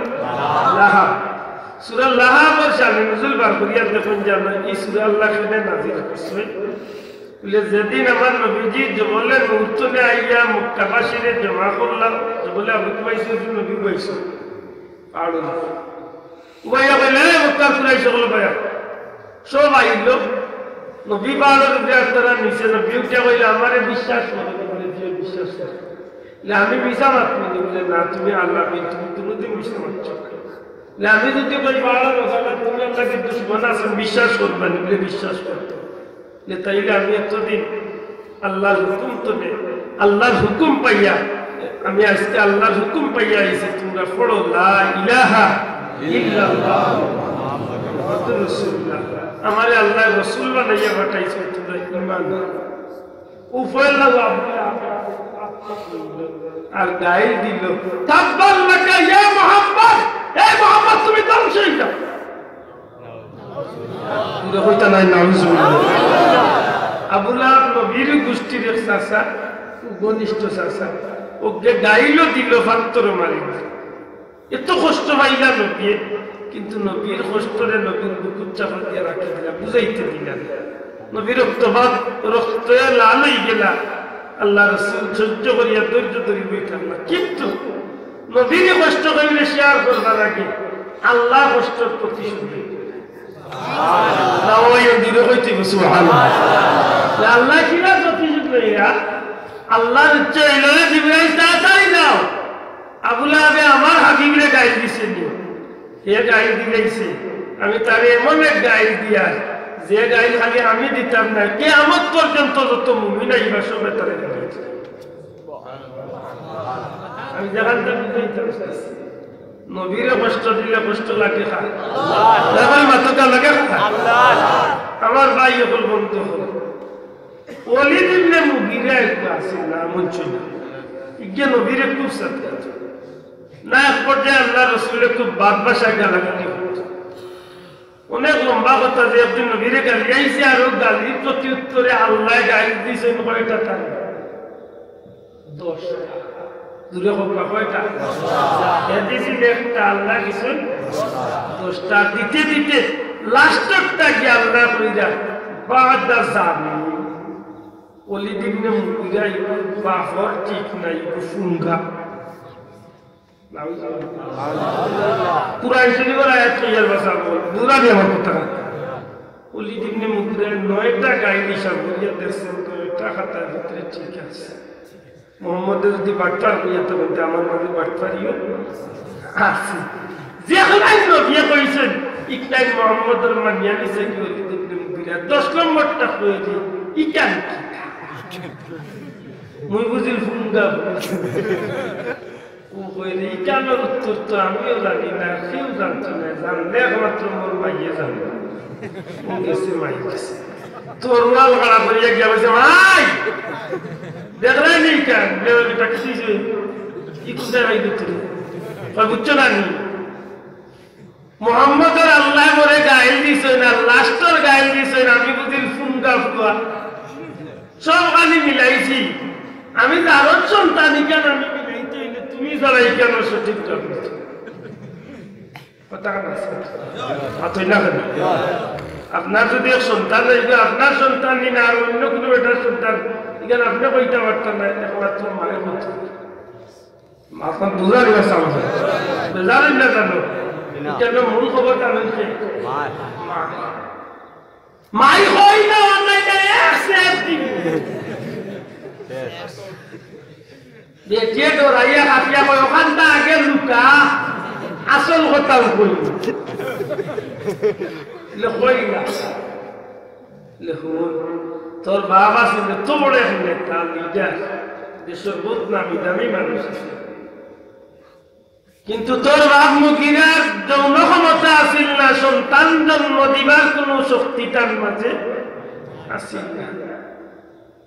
লাহাব। সূরা লাহাবর শানে নুজুল বার করিয়া দেখইন যে আল্লাহ, এই সূরা আল্লাহ কেনে নাজিল করছে। বলে, যেদিন আমার নবীজি জবলে নূর তলে আইয়া মক্কাবাসীরে জমা করলাম, জবলে আবু কুবাইস নবী কুবাইস। আর উবাইয়া কইলে, "এই মক্কার কুরাইশ অকল উবাইয়া।" সব আইল। নবী পাহাড়র উপরে আর তারা নিচে, নবী উঠিয়া কইলে, "আমারে বিশ্বাস করো।" বলে, "জি, বিশ্বাস করো।" বলে, "আমি মিছা মাতমু নি?" বলে, "না, তুমি আল্লাহ, তুমি, তুমি কোনোদিন মিছা মাতছো না।" বলে, "আমি যদি কই পাহাড়র ওখানে তুমি আল্লাহকে দুশমন আছো, বিশ্বাস করবা নি?" বলে, "বিশ্বাস করো।" যে তাইলে আমি এতদিন আল্লাহর হুকুম তনে, আল্লাহর হুকুম পাইয়া, আমি আজকে আল্লাহর হুকুম পাইয়া আইছি, তোমরা পড়ো, "লা ইলাহা ইল্লাল্লাহ মুহাম্মাদুর রাসূলুল্লাহ।" আমারে আল্লাহ রসুল বানাইয়া পাঠাইছে, তোমরা ঈমান আনো। উপরে লাগো আর গাইল দিল, "তাব্বাল লাকা ইয়া মুহাম্মদ, এই মুহাম্মদ তুমি ধ্বংস হয়ে যাও।" পুরা কইতা নাই, নাউজুবিল্লাহ। আবু লাহাব নবীর গোষ্ঠীর এক চাচা, ঘনিষ্ঠ চাচা, ওকে গাইলও দিল, ফাত্তরও মারিল। এত কষ্ট পাইলা নবীয়ে, কিন্তু নবীর কষ্টরে নবীর বুকুত চাপা দিয়া রাখি দিলা, বুঝাইতে দিলা না। নবীর রক্তপাত, রক্তে লাল হয়ে গেলা। আল্লাহ রসুল সহ্য করিয়া ধৈর্য ধরি বই থাকলা, কিন্তু নবীর কষ্ট কইলে শেয়ার করবার আগে আল্লাহ কষ্টর প্রতিশোধ নিবে। না, ওই দিলে কইতে হবে, সুবহানাল্লাহ। যে আল্লাহ কিনা প্রতিশোধ লইয়া, আল্লাহর ইচ্ছা হইল রে জিবরাইল তাড়াতাড়ি যাও। আবু লাহাবে আমার হাবিবরে গাইল দিছে নি। হে গাইল দিলাইছে। আমি তারে এমন এক গাইল দিয়ার, যে গাইল খালি আমি দিতাম না, কিয়ামত পর্যন্ত যত মুমিন আইবা সবে তারে গাইল দিবা। আমি যেখান থেকে বুঝাইতাম চাইছি, নবীরে কষ্ট দিলে কষ্ট লাগে কার? দেখো, মাথা লাগে কার? আমার ভাই অকল, বন্ধু অকল, ওলিদ ইবনে মুগিরা একটা আছে, নাম হচ্ছে না, ইগে নবীরে খুব শ্রদ্ধা করতো। না, এক পর্যায়ে আল্লাহ রসুলরে খুব বাদ ভাষায় গালাগালি করতো। অনেক লম্বা কথা যে একদিন নবীরে গালি আইছে, আর ও গালির প্রতি উত্তরে আল্লাহ গালি দিয়েছেন কয়টা তারে? দশটা। দূরে হোক না, কয়টা? এ দিয়েছেন একটা, আল্লাহ দিয়েছেন দশটা। দিতে দিতে লাস্টরটা গিয়ে আল্লাহ কইরা, "বাদা জানি।" ওলিদ ইবনে মুগিরা ইগু বাফর ঠিক নাই, ইগু ফুঙ্গা। কুরআন শরীফর আয়াত লইয়ার ভাষা বল, বুঝা দি আমার কথা। ওলিদ ইবনে মুগিরা নয়টা গাইল হিসাব করিয়া দেখছেন, নয়টা খাতার ভিতরে ঠিক আছে। মোহাম্মদে যদি বাটপার কইয়া তখন তো আমার মাঝে বাটপারিও আছে। যে কোনায় নবীয়ে কইছেন, ইকটাই মোহাম্মদর মানিয়া নিছে কি ওলিদ ইবনে মুগিরা। দশ নম্বরটা কইলি, ইকান কি? মুই বুঝিল ফুঙ্গা। ও কইলে, "ইখানর উত্তর তো আমিও জানি না, কেউ জানতো না, জানলে একমাত্র মোর মাইয়ে জানতো।" ও গেছে, মাই গেছে। তরোয়াল খাড়া করিয়া গিয়া কইছে, "মাই, দেখরায় নি ইখান?" বেটা, "কিতা অইছে?" "ই কুনটায় মাই ধরতে?" কয়, "বুঝছো না নি? মোহাম্মদর আল্লায় মোরে গাইল দিছইন, আর লাস্টর গাইল দিছইন, আমি বুঝিল ফুঙ্গা ফুয়া। সব খানি মিলাইছি। আমি যারর সন্তান, ইখান আমি মিলাইতে অইলে তুমি ছাড়া ইখানর সঠিক জবাব দিতে।" কথা না আছে? মাতইন না কেনে? আপনার যদি এক সন্তান অইবে, আপনার সন্তান নি না, আর অইন্য কুনু বেটার সন্তান, ইখান আপনে কইতা পারতা না, একমাত্র মায়ে কইতো। আপনার বুঝার ইলা চালু হয়। বেজার অইন না জানো? না। ইখানর মূল খবর জানইন কে? মা। মা। মাই কই না, অন্যায় না, এক সের দিবো। বেটিয়ে ডরাইয়া কাঁপিয়া কয়, "অখানতা আগে লুকা, আসল কথা কই।" লে কই না। লে হুন, তোর বাপ আছিল তো বড় এক নেতা, লিডার, দেশর বহুত নামি দামি মানুষ আছিল। কিন্তু তোর বাপ মুগিরার যৌন ক্ষমতা আছিল না, সন্তান জন্ম দিবার কুনু শক্তি তার মাঝে আছিল না।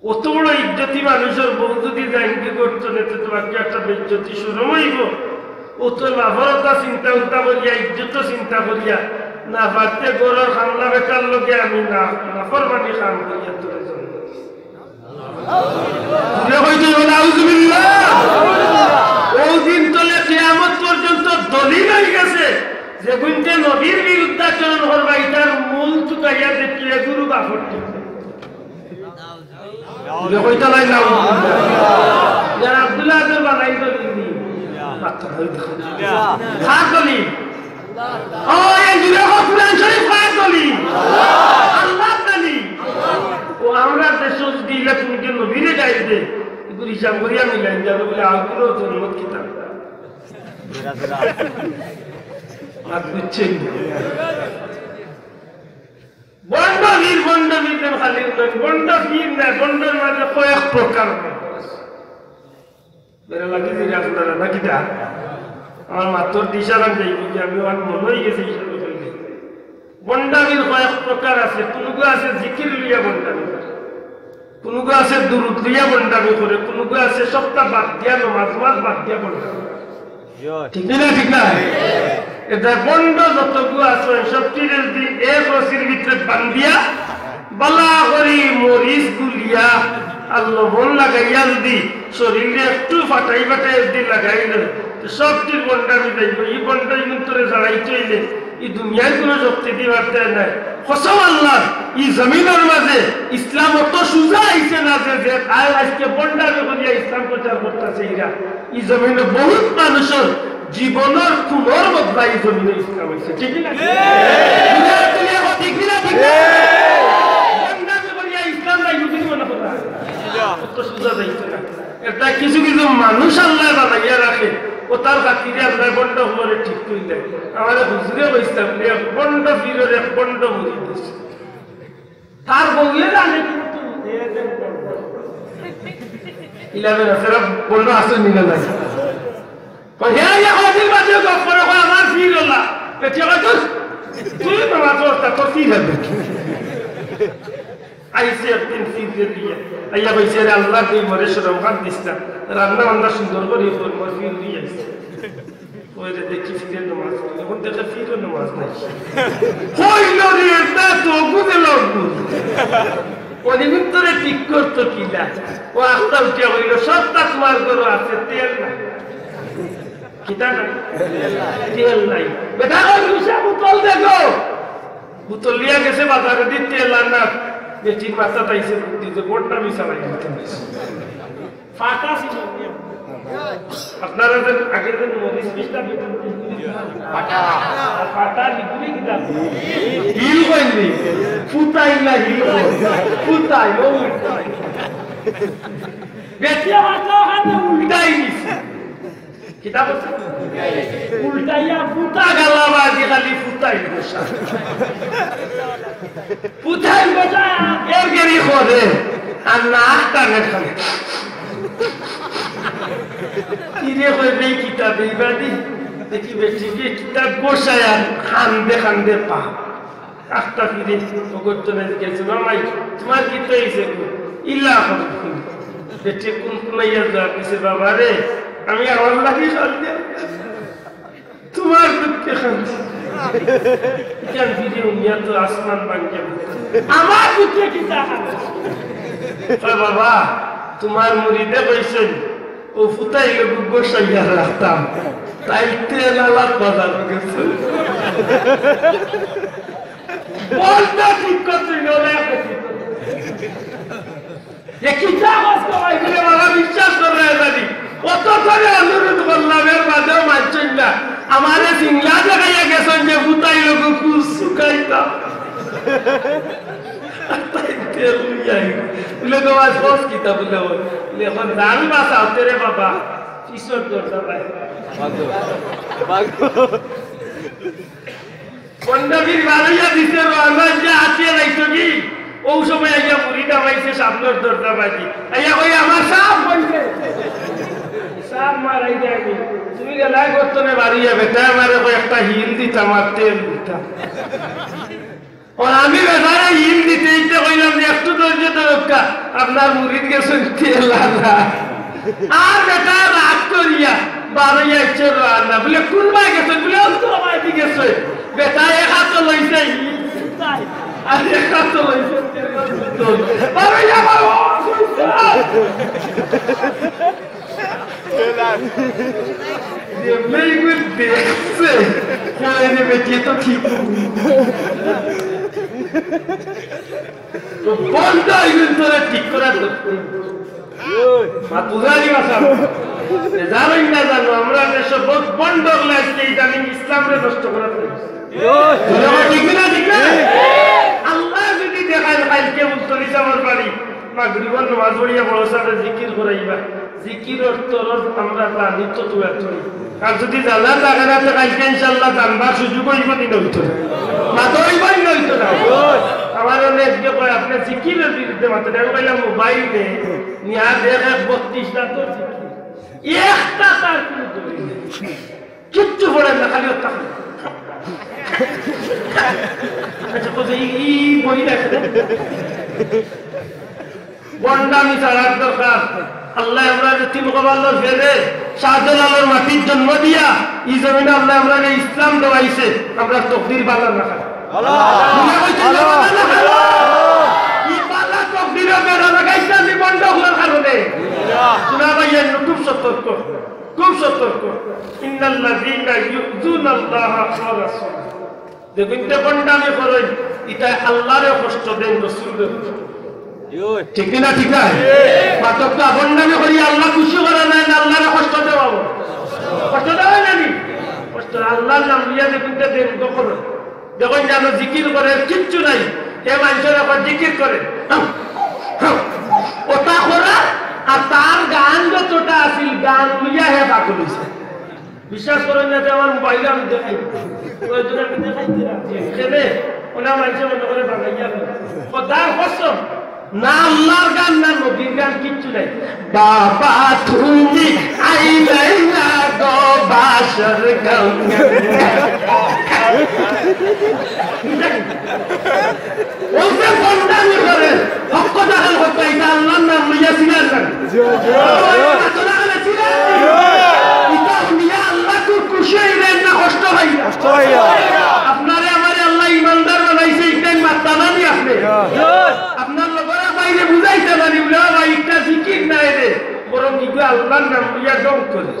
অত বড় ইজ্জতি মানুষর বউ যদি যাইনগি করতো না, তো তোমার কি একটা বেইজ্জতি শরম অইবো? ও তোর বাপর কথা চিন্তা উন্তা করিয়া, ইজ্জত চিন্তা করিয়া, না পারতে ঘরর কামলা বেটার লগে আমি না, নাফরমানি কাম করিয়া তোরে জন্ম দিছি। জুরে কইতে অইবো, নাউজুবিল্লাহ। অউ দিন তলে কিয়ামত পর্যন্ত দলিল অইগেছে, যেগুইন্তে নবীর বিরুদ্ধাচরণ করবা, ইতার মূল তুকাইয়া দেখিয়া গুরু বাপর ঠিক। জুরে কইতা নাই, নাউজুবিল্লাহ। ইয়ার আব্দুল্লাহ আদর বানাই দলিল নি। মাত্র হইল। কার দলিল? ও, এই জুরে কও, কুরআন শরীফ কার দলিল? আল্লাহর দলিল। ও, আমরা দেশো যদি ইলা তুমি যে নবীরে গাইল দে, এগুলো হিসাব করিয়া মিলাই যাবে বলে, আগুলো জন্মত কিতাব। আর বুঝছেন? বন্ড পীর, বন্ড পীর যেন খালি উল্লেখ, বন্ড পীর না, বন্ডর মাঝে কয়েক প্রকার। বেড়া লাগি যে আপনারা নাকি দা? আমার মাতর দিশা না যাই, বুঝি আমি আমার মনে হয়ে গেছে এই সব হয়ে গেছে। বন্ডামির কয়েক প্রকার আছে, কুনুগু আছে জিকির লইয়া বন্ডামি করে, কুনুগু আছে দুরুদ লইয়া বন্ডামি করে, কুনুগু আছে সবটা বাদ দিয়া, নমাজ নমাজ বাদ দিয়া বন্ডামি করে। ঠিক না, ঠিক না? এটা বন্ড যতগু আছে, সবটিরে যদি এক রশির ভিতরে বান্ধিয়া, বালা করি মরিচ গুলিয়া আর লবণ লাগাইয়া যদি শরীরে একটু ফাটাই ফাটাই যদি লাগাইলে, তো সবটির বন্ডামি যাইব। এই বন্ডামি ভিতরে ছাড়াইতে হইলে এই দুনিয়ার কোনো শক্তি দি পারতে নাই। কসম আল্লাহ, এই জমিনের মাঝে ইসলাম অত সুজা আইছে না যে, যে আয় আজকে বন্ডামি করিয়া ইসলাম প্রচার করতেছে এরা। এই জমিনে বহুত মানুষের জীবনের খুনের বদলা এই জমিনে ইসলাম হয়েছে, ঠিক না? দুনিয়ার দুনিয়া কথা ঠিক না, ঠিক না? বন্ডামি করিয়া ইসলাম নাই, বুঝলি মনে কথা? অত সুজা যাইছে না। এটা কিছু কিছু মানুষ আল্লাহ বানাইয়া রাখে, ও তার খাতিরে আল্লাহ বন্ড হমারে ঠিক করি দেয়। আমার এক হুজুরে কইছিলাম, এক বন্ড ফিরের এক বন্ড মুরিদ আছে। তার বউয়ে জানে কিন্তু এ যে বন্ড। ইলামে না, সেরা বন্ড আছে নিলে নাই। কয়, "হে, ইয়া কদিন বাদে গপ করে, কয়, আমার ফির হলা।" বেটিয়ে কয়, "ধুর, তুই বাবা, তোর তা তোর ফির হবে।" আইছে একদিন ফির দিয়া। আইয়া কইছে, "রে আল্লাহ, তুই মরে শরম খান দিস না। রান্না বান্না সুন্দর করি কর, মোর ফির দিয়া আইছে।" ওই রে দেখি ফিরের নামাজ পড়ে। এখন দেখে ফিরের নামাজ নাই। কইল রে, এটা তো বুঝে লাগবো। অলিমিন তোরে ঠিক করতো কিনা? ও আখতা উঠিয়া কইল, "সবটা তোমার ঘরে আছে, তেল নাই।" কিতা নাই? তেল নাই। বেটা, ওই রুষা বোতল দেখো। বোতল লিয়া গেছে বাজারে দি তেল আর না। বেটির মাথাত আইছে বুদ্ধি যে বন্ডামি চালাই দিতে। ফাটা ছিল। আপনারা যে আগে যে মরিচ পিসটা দিতেন, ফাটা। ফাটা লিখুনি কিতা? হিল কইনি। ফুতাই না হিল কই। ফুতাই, ও উল্টাই। বেটিয়ে মাথা ওখানে উল্টাই দিছে। কিতা করছে? উল্টাইয়া ফুতা গালা বাজি খালি ফুতাই বসা। ফুতাই বসা এর গেরি করে আর নাক টানে খালি। কি ফিরে কইবে কিতাব ইবাদি, দেখি বেটিকে কিতাব বসায় আর কান্দে কান্দে পা। আখতা ফিরে ও করতে না জিজ্ঞেস, "মামাই, তোমার কিতা অইছে গো?" ইলা কর। বেটি কোন কোনাইয়া জবাব দিছে, "বাবা রে, আমি আমার লাগি কান্দি, তোমার দুঃখে কান্দি।" ইখান ফিরে উনিয়া তো আসমান ভাঙ্গিয়া পড়ছে। আমার দুঃখে কিতা কান্দে? কয়, "বাবা, তোমার মুরিদে কইছইন, ও ফুতাইলো গু বসাইয়া রাখতাম, তাই তেল আলাপ বাজারো গেছে।" বলতো ঠিক করতে নলে। যে কিতা কষ্ট হয় বলে বাবা বিশ্বাস করে না জানি। অত করে অনুরোধ করলাম, এর বাদেও মানছইন না। আমারে সিংলা দেখাইয়া গেছইন যে ফুতাইলো গু কুস শুকাইতাম। তাই তেল লইয়া আইল। বলে, "তোমার খোঁজ কিতা?" বলে, "ওই।" বলে, "এখন জান বাঁচাও তেরে বাবা, ঈশ্বর দরজা ভাই।" পঞ্জাবির বারইয়া দিছে, রওনা যে আটিয়া যাইতো কি, ও সময় আইয়া মুড়ি দামাইছে সামনের দরজা বাজি। আইয়া কই, "আমার সাপ বলছে।" সাপ মারাই যায়নি। তুমি গেলাই করতো না বাড়িয়া, বেটা আমারে কয় একটা হিল দিতাম আর তেল দিতাম। আর আমি বেটারে হিল দিতে দিতে কইলাম যে, "একটু ধৈর্য ধরুক্কা, আপনার মুরিদ গেছইন তেল আনতে।" আর বেটা রাগ করিয়া বারইয়া আইছে রওনা। বলে, "কোন বায় গেছইন?" বলে, "অন্ত বায়দি গেছইন।" বেটা এক হাতো লইছে হিল, আর এক হাতো লইছে তেল। বারইয়া আবার ও কইছে, এমনি এগুলো দেখছে। কয় রে বেটি, এ তো ঠিক। তো বন্ধ এগুলো তোরা ঠিক করার দরকার। মা তুজারি ভাষা। এ জানোই না জানো, আমরা দেশে বহুত বন্ধ লাগছে, ইদানিং ইসলামরে নষ্ট করার জন্য। ঠিক না, ঠিক না? আল্লাহ যদি দেখায়, কালকে মুস্তফা আমার বাড়ি, মাগরিবর নামাজ পড়িয়া বড় সাহেব জিকির করাইবা। জিকিরর তরজ আমরা জানি তো তুই তুই। আর যদি জানা থাকে না, তো কালকে ইনশাআল্লাহ জানবার সুযোগ অইবো নি, নইতো না? মাতো অইবো নি, নইতো না? আমার অনেক যে কয়, "আপনি জিকিরের বিরুদ্ধে মাতেন।" আমি কইলাম, "মোবাইল নে, নিয়া দেখ, এক বত্রিশ রাতর জিকির। একটা তার কোনো দলিল নেই।" কিচ্ছু পড়েন না, খালি অতা খালি। আচ্ছা, কইছে, "ই, ই বই দেখে।" ভন্ডামি ছাড়ার দরকার। আল্লাহ আমরারে তিন কপালর ফেলে শাহজালালর মাটির জন্ম দিয়া ই জমিনে আল্লাহ আমরারে ইসলাম দেওয়াইছে, আমরার তকদির বালা না খারাপ। মনে কইতে ভালো। ই বালা তকদিরও বেড়া লাগাইছে আমি ভন্ড অকলর কারণে। শোনা ভাই, এর খুব সতর্ক। খুব সতর্ক। ইন্নাল্লাযীনা ইউযুনাল্লাহা ওয়া রাসূলাহু। দেখইন তে ভন্ডামি করইন, ইতায় আল্লাহরে কষ্ট দেইন, রসুলরে কষ্ট দেইন। ঠিক না, ঠিক না? মাতক তো ভন্ডামি করি আল্লাহ খুশি করা যায় না, আল্লাহরে কষ্ট দেওয়া অয়। কষ্ট দেওয়া যায় না নি? কষ্ট আল্লাহর নাম লইয়া দেখইন তে দেইন, দখল। দেখইন জানো জিকির করে কিচ্ছু নাই, হে মানুষের এখন জিকির করে। অতা করা, আর তার গান যতটা আছিল, গান লইয়া হে পাগল অইছে। বিশ্বাস করইন না যে আমার মোবাইলে আমি দেখাই, প্রয়োজনে আমি দেখাইতে রাজি। কেনে? ওনা মানুষে মনে করে বানাইয়া ফেলে। খোদার কসম, না আল্লাহর গান, না নবীর গান, কিচ্ছু নাই। বাবা তুমি আইলাই না গো বাসর গান। ওই যে ভন্ডামি করে, হক কথা খান হক কথা, ইটা আল্লাহর নাম লইয়া ছিলেন না। জি, জি, জি। আল্লাহর নাম লইয়া ছিলেন। ইটা হুনিয়া আল্লাহ খুব খুশি অইলেন না কষ্ট অইলেন? কষ্ট অইলেন। আপনারে আমারে আল্লাহ ইমানদার বানাইছে, ইটাই মাত্তা না নি আপনি? জি। আপনার লগর ভাইরে বুঝাইতা পারি, বলে, "ও ভাই, ইটা জিকির নায় রে, বরং ইগু আল্লাহর নাম লইয়া ঢং করে।"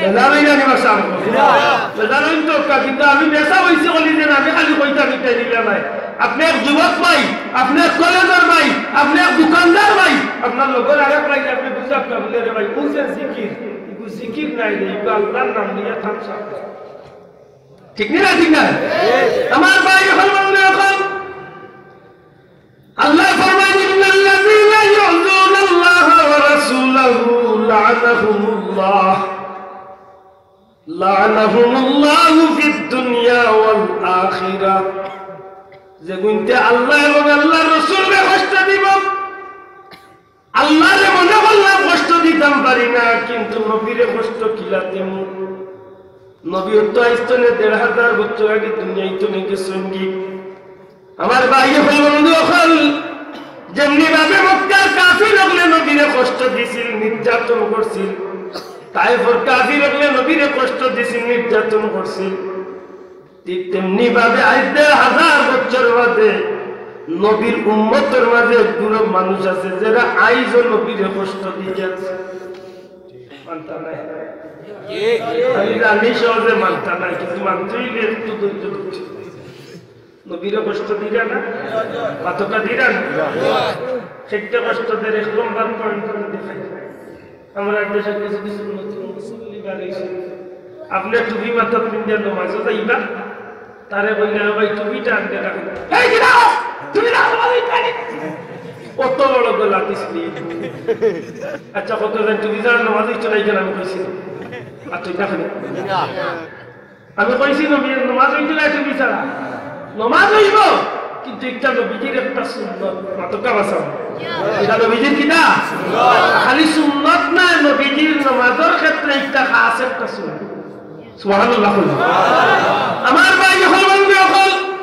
বেজার অইলা নি বাসা? বেজার অইন তো কা, কিন্তু আমি বেচা অইছে বলি যে আমি খালি কইতাম ইটা নিলে নাই। আপনি এক যুবক ভাই, আপনি এক কলেজর ভাই, আপনি এক দোকানদার ভাই, আপনার লগর আরেক ভাই, আপনি বুঝতে পারবেন রে ভাই, বুঝছেন জিকির, ইগু জিকির নায় রে, ইগু আল্লাহর নাম নিয়া থামসা। ঠিক নি না, ঠিক না? আমার ভাই, এখন বললে এখন আল্লাহ ফরমায়, "ইন্নাল্লাযীনা ইউযুনাল্লাহা ওয়া রাসূলাহু লাআনাহুমুল্লাহ, লাআনাহুমুল্লাহু ফিদ দুনিয়া ওয়াল আখিরাহ।" যেগুইন্তে আল্লাহ এবং আল্লাহর রাসূলরে কষ্ট দিবো, আল্লাহরে মনে করলাম কষ্ট দিতাম পারি না, কিন্তু নবীরে কষ্ট কিলা দিমু? নবী তো আইজ তনে দেড় হাজার বছর আগে দুনিয়াত তনে গেছইন গি। আমার ভাই অকল, বন্ধু অকল, যেমনি ভাবে মক্কার কাফির অকলে নবীরে কষ্ট দিছিল, নির্যাতন করছিল, তায়েফর কাফির অকলে নবীরে কষ্ট দিছিল, নির্যাতন করছিল, ঠিক তেমনি ভাবে আইজ দেড় হাজার বছর বাদে নবীর উম্মতর মাঝে এক group মানুষ আছে, যেরা আইজও নবীরে কষ্ট দিতে আছে। মানতা নাই। আমি জানি সহজে মানতা নাই, কিন্তু মানতে অইলে একটু ধৈর্য ধরতে। নবীরে কষ্ট দিরা না? মাতকা দিরা না? সেটা কষ্ট দের এক নম্বর point আমি দেখাই। আমরা দেশে কিছু কিছু নতুন মুসল্লি বাড়াইছি। আপনে টুপি মাথাত পিন্দিয়া নমাজও যাইবা, তারে কইলে, "ও ভাই, টুপিটা আনতে রাখো।" "এই কিরা, তুমি না নমাজ হইতে পারি?" অত বড় গলা দিসলি। আচ্ছা, কত জন টুপি ছাড়া নমাজ হইতো না, এখানে আমি কইছি। আর তুই দেখো না। আমি কইছি নবী, নমাজ হইতো না টুপি ছাড়া। নমাজ হইব, কিন্তু একটা নবীজির একটা সুন্নত। মাতকা বাঁচাও। এটা নবীজির কিতা? খালি সুন্নত না, নবীজির নমাজের ক্ষেত্রে একটা খাস একটা সুন্নত। সুবহানাল্লাহ কইল। আমার ভাই অকল, বন্ধু অকল,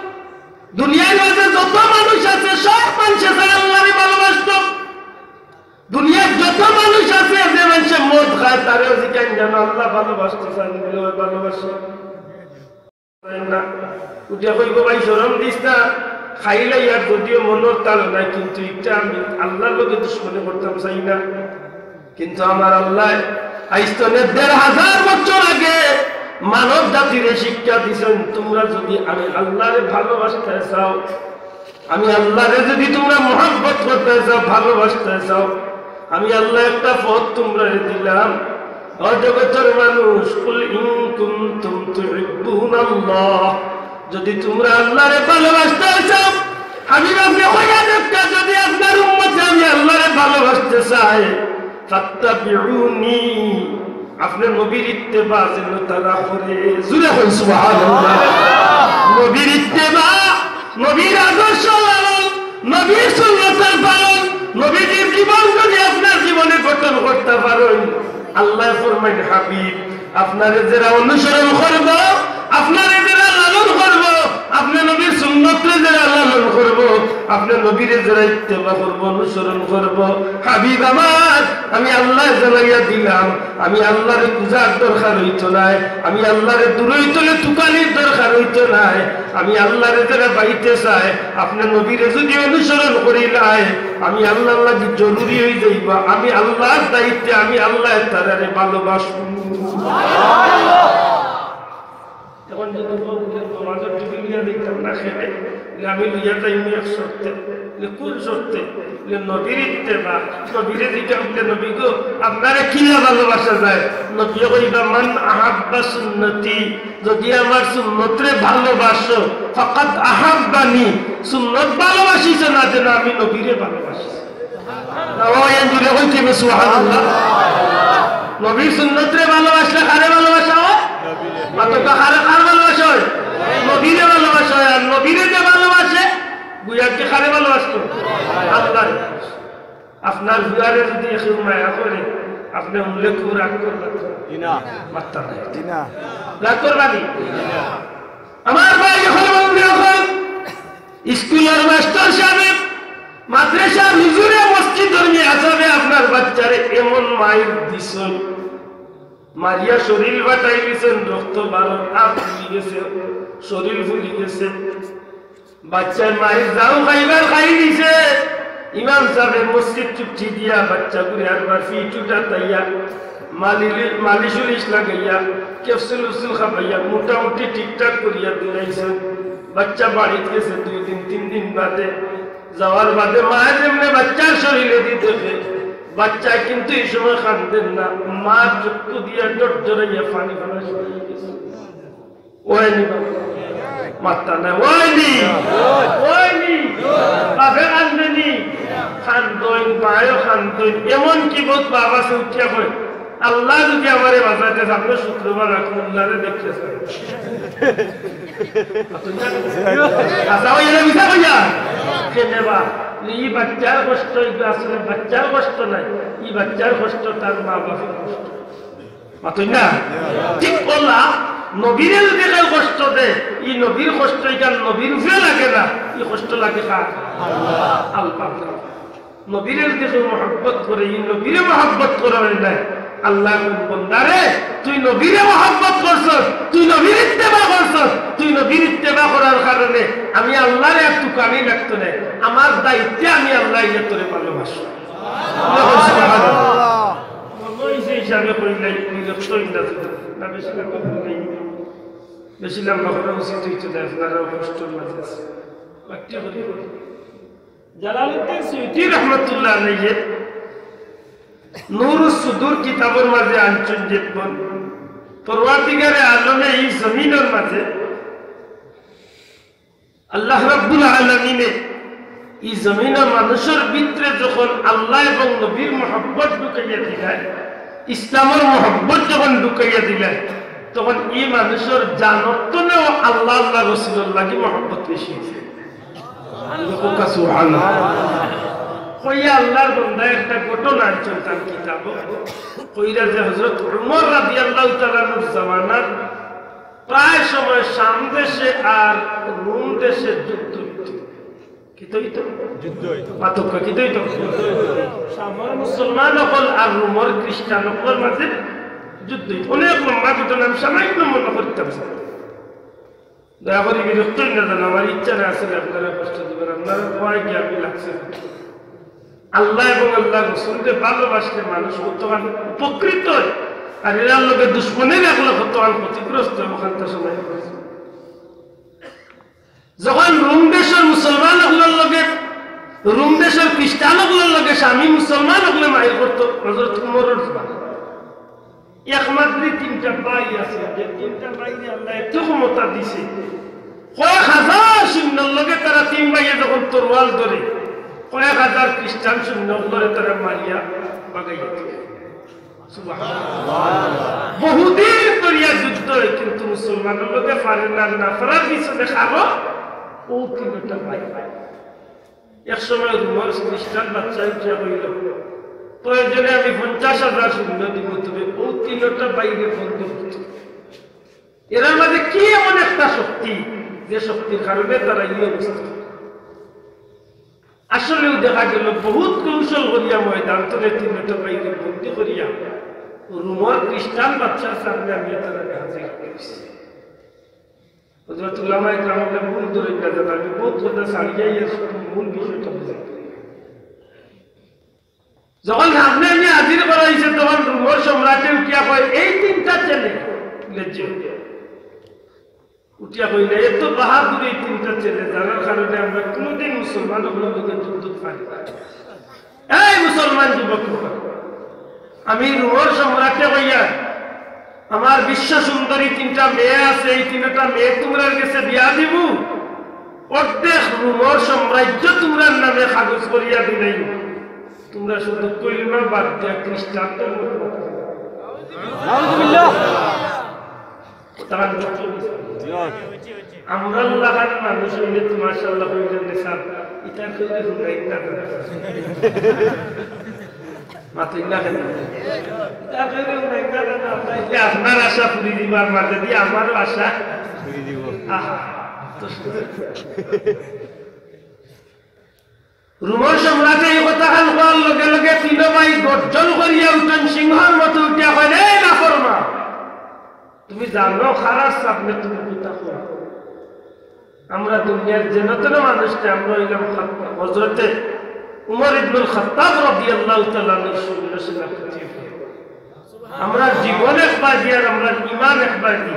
দুনিয়ার মাঝে যত মানুষ আছে, সব মানুষে চায় আল্লাহরে ভালোবাসতো। দুনিয়ার যত মানুষ আছে, যে মানুষে মদ খায়, তারেও জিকাইন যেন আল্লাহ ভালোবাসতে চান, বলে, "ওই ভালোবাসে না?" উঠে কইব, "ভাই, শরম দিস না, খাইলে ইয়ার যদিও মনর তাড়না নাই, কিন্তু একটা আমি আল্লাহর লগে দুশমনি করতাম চাই না।" কিন্তু আমার আল্লাহ আইজ তনে দেড় হাজার বছর আগে মানব জাতিরে শিক্ষা দিছেন, তোমরা যদি আমি আল্লাহরে ভালোবাসতে চাও, আমি আল্লাহরে যদি তোমরা মহব্বত করতে চাও, ভালোবাসতে চাও, আমি আল্লাহ একটা পথ তোমরারে দিলাম। ও জগতের মানুষ, কুল ইন কুনতুম তুহিব্বুনাল্লাহ, যদি তোমরা আল্লাহরে ভালোবাসতে চাও, হাবিব আপনে কইয়া দেখতা, যদি আপনার উম্মতে আমি আল্লাহরে ভালোবাসতে চাই, ফাত্তাবিউনি, আপনে নবীর ইত্তেবা যেন তারা করে। জুরে কই সুবহানাল্লাহ। নবীর ইত্তেবা, নবীর আদর্শ লালন, নবীর সুন্নতের পালন, নবীজির জীবন যদি আপনার জীবনে গঠন করতে পারেন, আল্লাহ ফরমাইন, হাবিব, আপনারে যেরা অনুসরণ করব, আপনারে যেরা লালন করব, আপনে নবীর সুন্নতরে যেরা লালন করব, আপনে নবীরে যেরা ইত্তেবা করব, অনুসরণ করব, হাবিব আমার, আমি আল্লাহ জানাইয়া দিলাম, আমি আল্লাহরে খুঁজার দরকার হইতো নায়, আমি আল্লাহরে দূরই তলে তুকানির দরকার হইতো নায়। আমি আল্লাহরে যেরা পাইতে চায়, আপনে নবীরে যদি অনুসরণ করিলায়, আমি আল্লাহর লাগি জরুরি হয়ে যাইবা। আমি আল্লাহর দায়িত্বে, আমি আল্লাহ তারারে ভালোবাসবো। এখন যদি বউ বলে, "নমাজের টুপি লইয়া দেখতাম না খেলে, বলে, আমি লইয়া যাইমু এক শর্তে।" বলে, "কোন শর্তে?" বলে, "নবীর ইত্তেবা।" নবীরে জিজ্ঞাসা করলে, "নবী গো, আপনারে কিলা ভালোবাসা যায়?" নবী কইবা, "মান আহাব্বা সুন্নতি, যদি আমার সুন্নতরে ভালোবাসো, ফাকাদ আহাব্বানি, সুন্নত ভালোবাসিছ না, যেন আমি নবীরে ভালোবাসি।" ও, এন জুরে কইতে হবে, সুবহানাল্লাহ। নবীর সুন্নতরে ভালোবাসলে কারে ভালোবাসা হয়? মাতকা, কারে, কার ভালোবাসা হয়? নবীরে ভালোবাসা হয়। আর নবীরে যে ভালোবাসে, গুয়াকে কারে ভালোবাসতো? আল্লাহরে। আপনার ফুয়ারে যদি কেউ মায়া করে, আপনে উল্লেখ করে রাগ করবেন তো? জি না। মাত্তা নাই। জি না। রাগ করবা নি? আমার ভাই, এখন বন্ধু, এখন স্কুলের মাস্টার সাহেব, মাদ্রাসার হুজুরে, মসজিদর মিয়া সাহেবে আপনার বাচ্চারে এমন মাইর দিছইন, মারিয়া শরীর ফাটাই দিছইন, রক্ত বারো, আত ফুলি গেছে, শরীর ফুলি গেছে। বাচ্চায় মাইর যাও খাইবার খাই দিছে। ইমাম সাহেবে মসজিদ ছুটি দিয়া বাচ্চাগুরে আরবার ফিটুটা তাইয়া মালিলি-, মালিশ উলিশ লাগাইয়া ক্যাপসুল উসুল খাবাইয়া মোটামুটি ঠিকঠাক করিয়া দিলাইছে। বাচ্চা বাড়িত গেছে দুই দিন, তিন দিন বাদে। যাওয়ার বাদে মায়ে যেমনে বাচ্চার শরীরে দি দেখে, বাচ্চায় কিন্তু এই সময় কান্দের না, মা চক্ষু দিয়া ডট জড়াইয়া পানি ফেলা শুরু হয়ে গেছে। ওইনি বাবা। মাত্তা না, ওইনি। ওইনি। বাপে কান্দেনি। কান্দইন, মায়ও কান্দইন। এমন কি বোধ বাবা সে উঠিয়া কয়, "আল্লাহ যদি আমারে বাঁচাইতে, সামনে শুক্রবার রাখুন, আল্লাহরে দেখতে চাই।" আচ্ছা, ওই এরা মিছা কইয়া? কেনে বা? ই বাচ্চার কষ্ট, ইগু আসলে বাচ্চার কষ্ট নায়, ই বাচ্চার কষ্ট তার মা বাপর কষ্ট। মাতইন না? ঠিক অলা, নবীরে যদি কেউ কষ্ট দেয়, ই নবীর কষ্ট ইখান নবীর উপরে লাগে না, ই কষ্ট লাগে কার? আল্লাহ। নবীরে যদি কেউ মহব্বত করে, ই নবীরে মহব্বত করার নায়। আল্লায় কইন, "বন্দারে, তুই নবীরে মহব্বত করছস, তুই নবীর ইত্তেবা করছস, তুই নবীর ইত্তেবা করার কারণে আমি আল্লারে আর তুকানি লাগতো নায়, আমার দায়িত্বে আমি আল্লায় ইয়া তোরে ভালোবাসি।" সুবহানাল্লাহ। মনে অইছে হিসাবে কইলাই, বিরক্ত অইলা তো। না, বেশি লম্বা করি নাই। বেশি লম্বা করা উচিত অইতো না, আপনারাও কষ্টর মাঝে আছেন। বাকি করি করি। জালালউদ্দিন সুয়ুতী রহমতুল্লাহ আলাইহি নূরুস সুদূর কিতাবর মাঝে আনছইন যে, পরওয়ারদিগারে আলমে ই জমিনর মাঝে আল্লাহ রাব্বুল আলামিনে ই জমিনর মানুষর ভিতরে যখন আল্লাহ এবং নবীর মহব্বত ঢুকাইয়া দিলা, ইসলামর মহব্বত যখন ঢুকাইয়া দিলা, তখন ই মানুষর জানর তনেও আল্লাহ, আল্লাহ রসুলর লাগি মহব্বত বেশি অইছে। কইয়া আল্লাহর বন্দায় একটা ঘটনা আনছইন তান কিতাবো। কইরা যে হযরত উমর রাদিয়াল্লাহু তাআলা আনহুর জামানাত প্রায় সময় শাম দেশে আর রোম দেশে যুদ্ধ অইতো। কিতা অইতো? যুদ্ধ অইতো। মাতউক্কা, কিতা অইতো? শামর মুসলমান অকল আর রোমর খ্রিস্টান অকলর মাঝে যুদ্ধ অইতো। অনেক লম্বা ঘটনা, আমি সামান্য মনো করতাম। দয়া করি বিরক্ত অইন না যেন, আমার ইচ্ছা না আছে আপনারারে কষ্ট দিবার, আপনারার কওয়ায় গিয়া আমি লাগছে। আল্লাহ এবং আল্লাহর রসুলরে ভালোবাসলে মানুষ কতখান উপকৃত অয়, আর এরার লগে দুশমনি রাখলে কতখান ক্ষতিগ্রস্ত অয়, অখানতা সময় অয়। যখন রোম দেশর মুসলমান অকলর লগে, রোম দেশর খ্রিস্টান অকলর লগে শামী মুসলমান অকলে মাইর করতো, হযরত উমরর জমানাত। এক মাঝে তিনটা ভাই আছে, যে তিনটা ভাইরে আল্লায় এত ক্ষমতা দিছে, কয়েক হাজার সৈন্যর লগে তারা তিন ভাইয়ে যখন তরোয়াল ধরে, কয়েক হাজার খ্রিস্টান সৈন্য অকলরে তারা মারিয়া ভাগাইয়া দেয়। সুবহানাল্লাহ। বহুদিন ধরিয়া যুদ্ধ অয়, কিন্তু মুসলমানর লগে পারে না, না পারার পিছনে কারণ অউ তিনটা ভাই। এক সময় রোমর খ্রিস্টান বাদশায় উঠিয়া কইল, "প্রয়োজনে আমি পঞ্চাশ হাজার সৈন্য দিমু, তবে অউ তিনটা ভাইরে বন্দি করতে।" এরার মাঝে কি এমন একটা শক্তি, যে শক্তির কারণে তারা ই অবস্থা? আসলেউ দেখা গেল, বহুত কৌশল করিয়া ময়দান তনে তিনটা ভাইরে বন্দি করিয়া রোমর খ্রিস্টান বাদশার সামনে আনিয়া তারারে হাজির করিছে। হযরত উলামায়ে কেরাম অকলে ভুল ধরইন না যেন, আমি বহুত কথা ছাড়িয়া ইয়া শুধু মূল বিষয়টা বুঝাই। যখন সামনে আনিয়া হাজির করা অইছে, তখন রোমর সম্রাটে উঠিয়া কয়, "এই তিনটা ছেলে, লেজ্জে।" উঠিয়া কইলা, "এত বাহাদুর এই তিনটা ছেলে, যারার কারণে আমরা কোনোদিন মুসলমান অকলর লগে যুদ্ধ পারি না।" এই মুসলমান যুবক, আমি রোমর সম্রাটে কইয়ার, আমার বিশ্ব সুন্দরী তিনটা মেয়ে আছে, এই তিনটা মেয়ে তুমরার গেছে বিয়া দিমু, অর্ধেক রোমর সাম্রাজ্য তুমরার নামে কাগজ করিয়া দিলাইমু, তুমরা শুধু কলিমা বাদ দিয়া খ্রিস্টান ধর্ম গ্রহণ করো। নাউজুবিল্লাহ। তারা আমরার লাখান মানুষ অইলে তো মাশাআল্লাহ অইলে নিসাব, ইতার কেউরে হুনাই না। মাতইন না কেনে? ইতার কেউরে হুনাই না, না, না, এই যে আপনার আশা পুরি দিবার মাঝে দিয়া আমারও আশা পুরি দিব। আহা, তো সুন্দর। রোমর সম্রাটে এই কথাখান কওয়ার লগে লগে তিনো ভাই গর্জন করিয়া উঠইন, সিংহর মতো উঠিয়া কইন, "এই নাফরমান, তুমি জানো কারার সামনে তুমি কিতা করো? আমরা দুনিয়ার যেন তেন মানুষ না, আমরা অইলাম খাত-, হযরতে উমর ইবনুল খাত্তাব রাদিয়াল্লাহু তাআলা আনহুর সৈন্য সেনাপতি।" আমরার জীবন একবার দি আর আমরার ইমান একবার দি।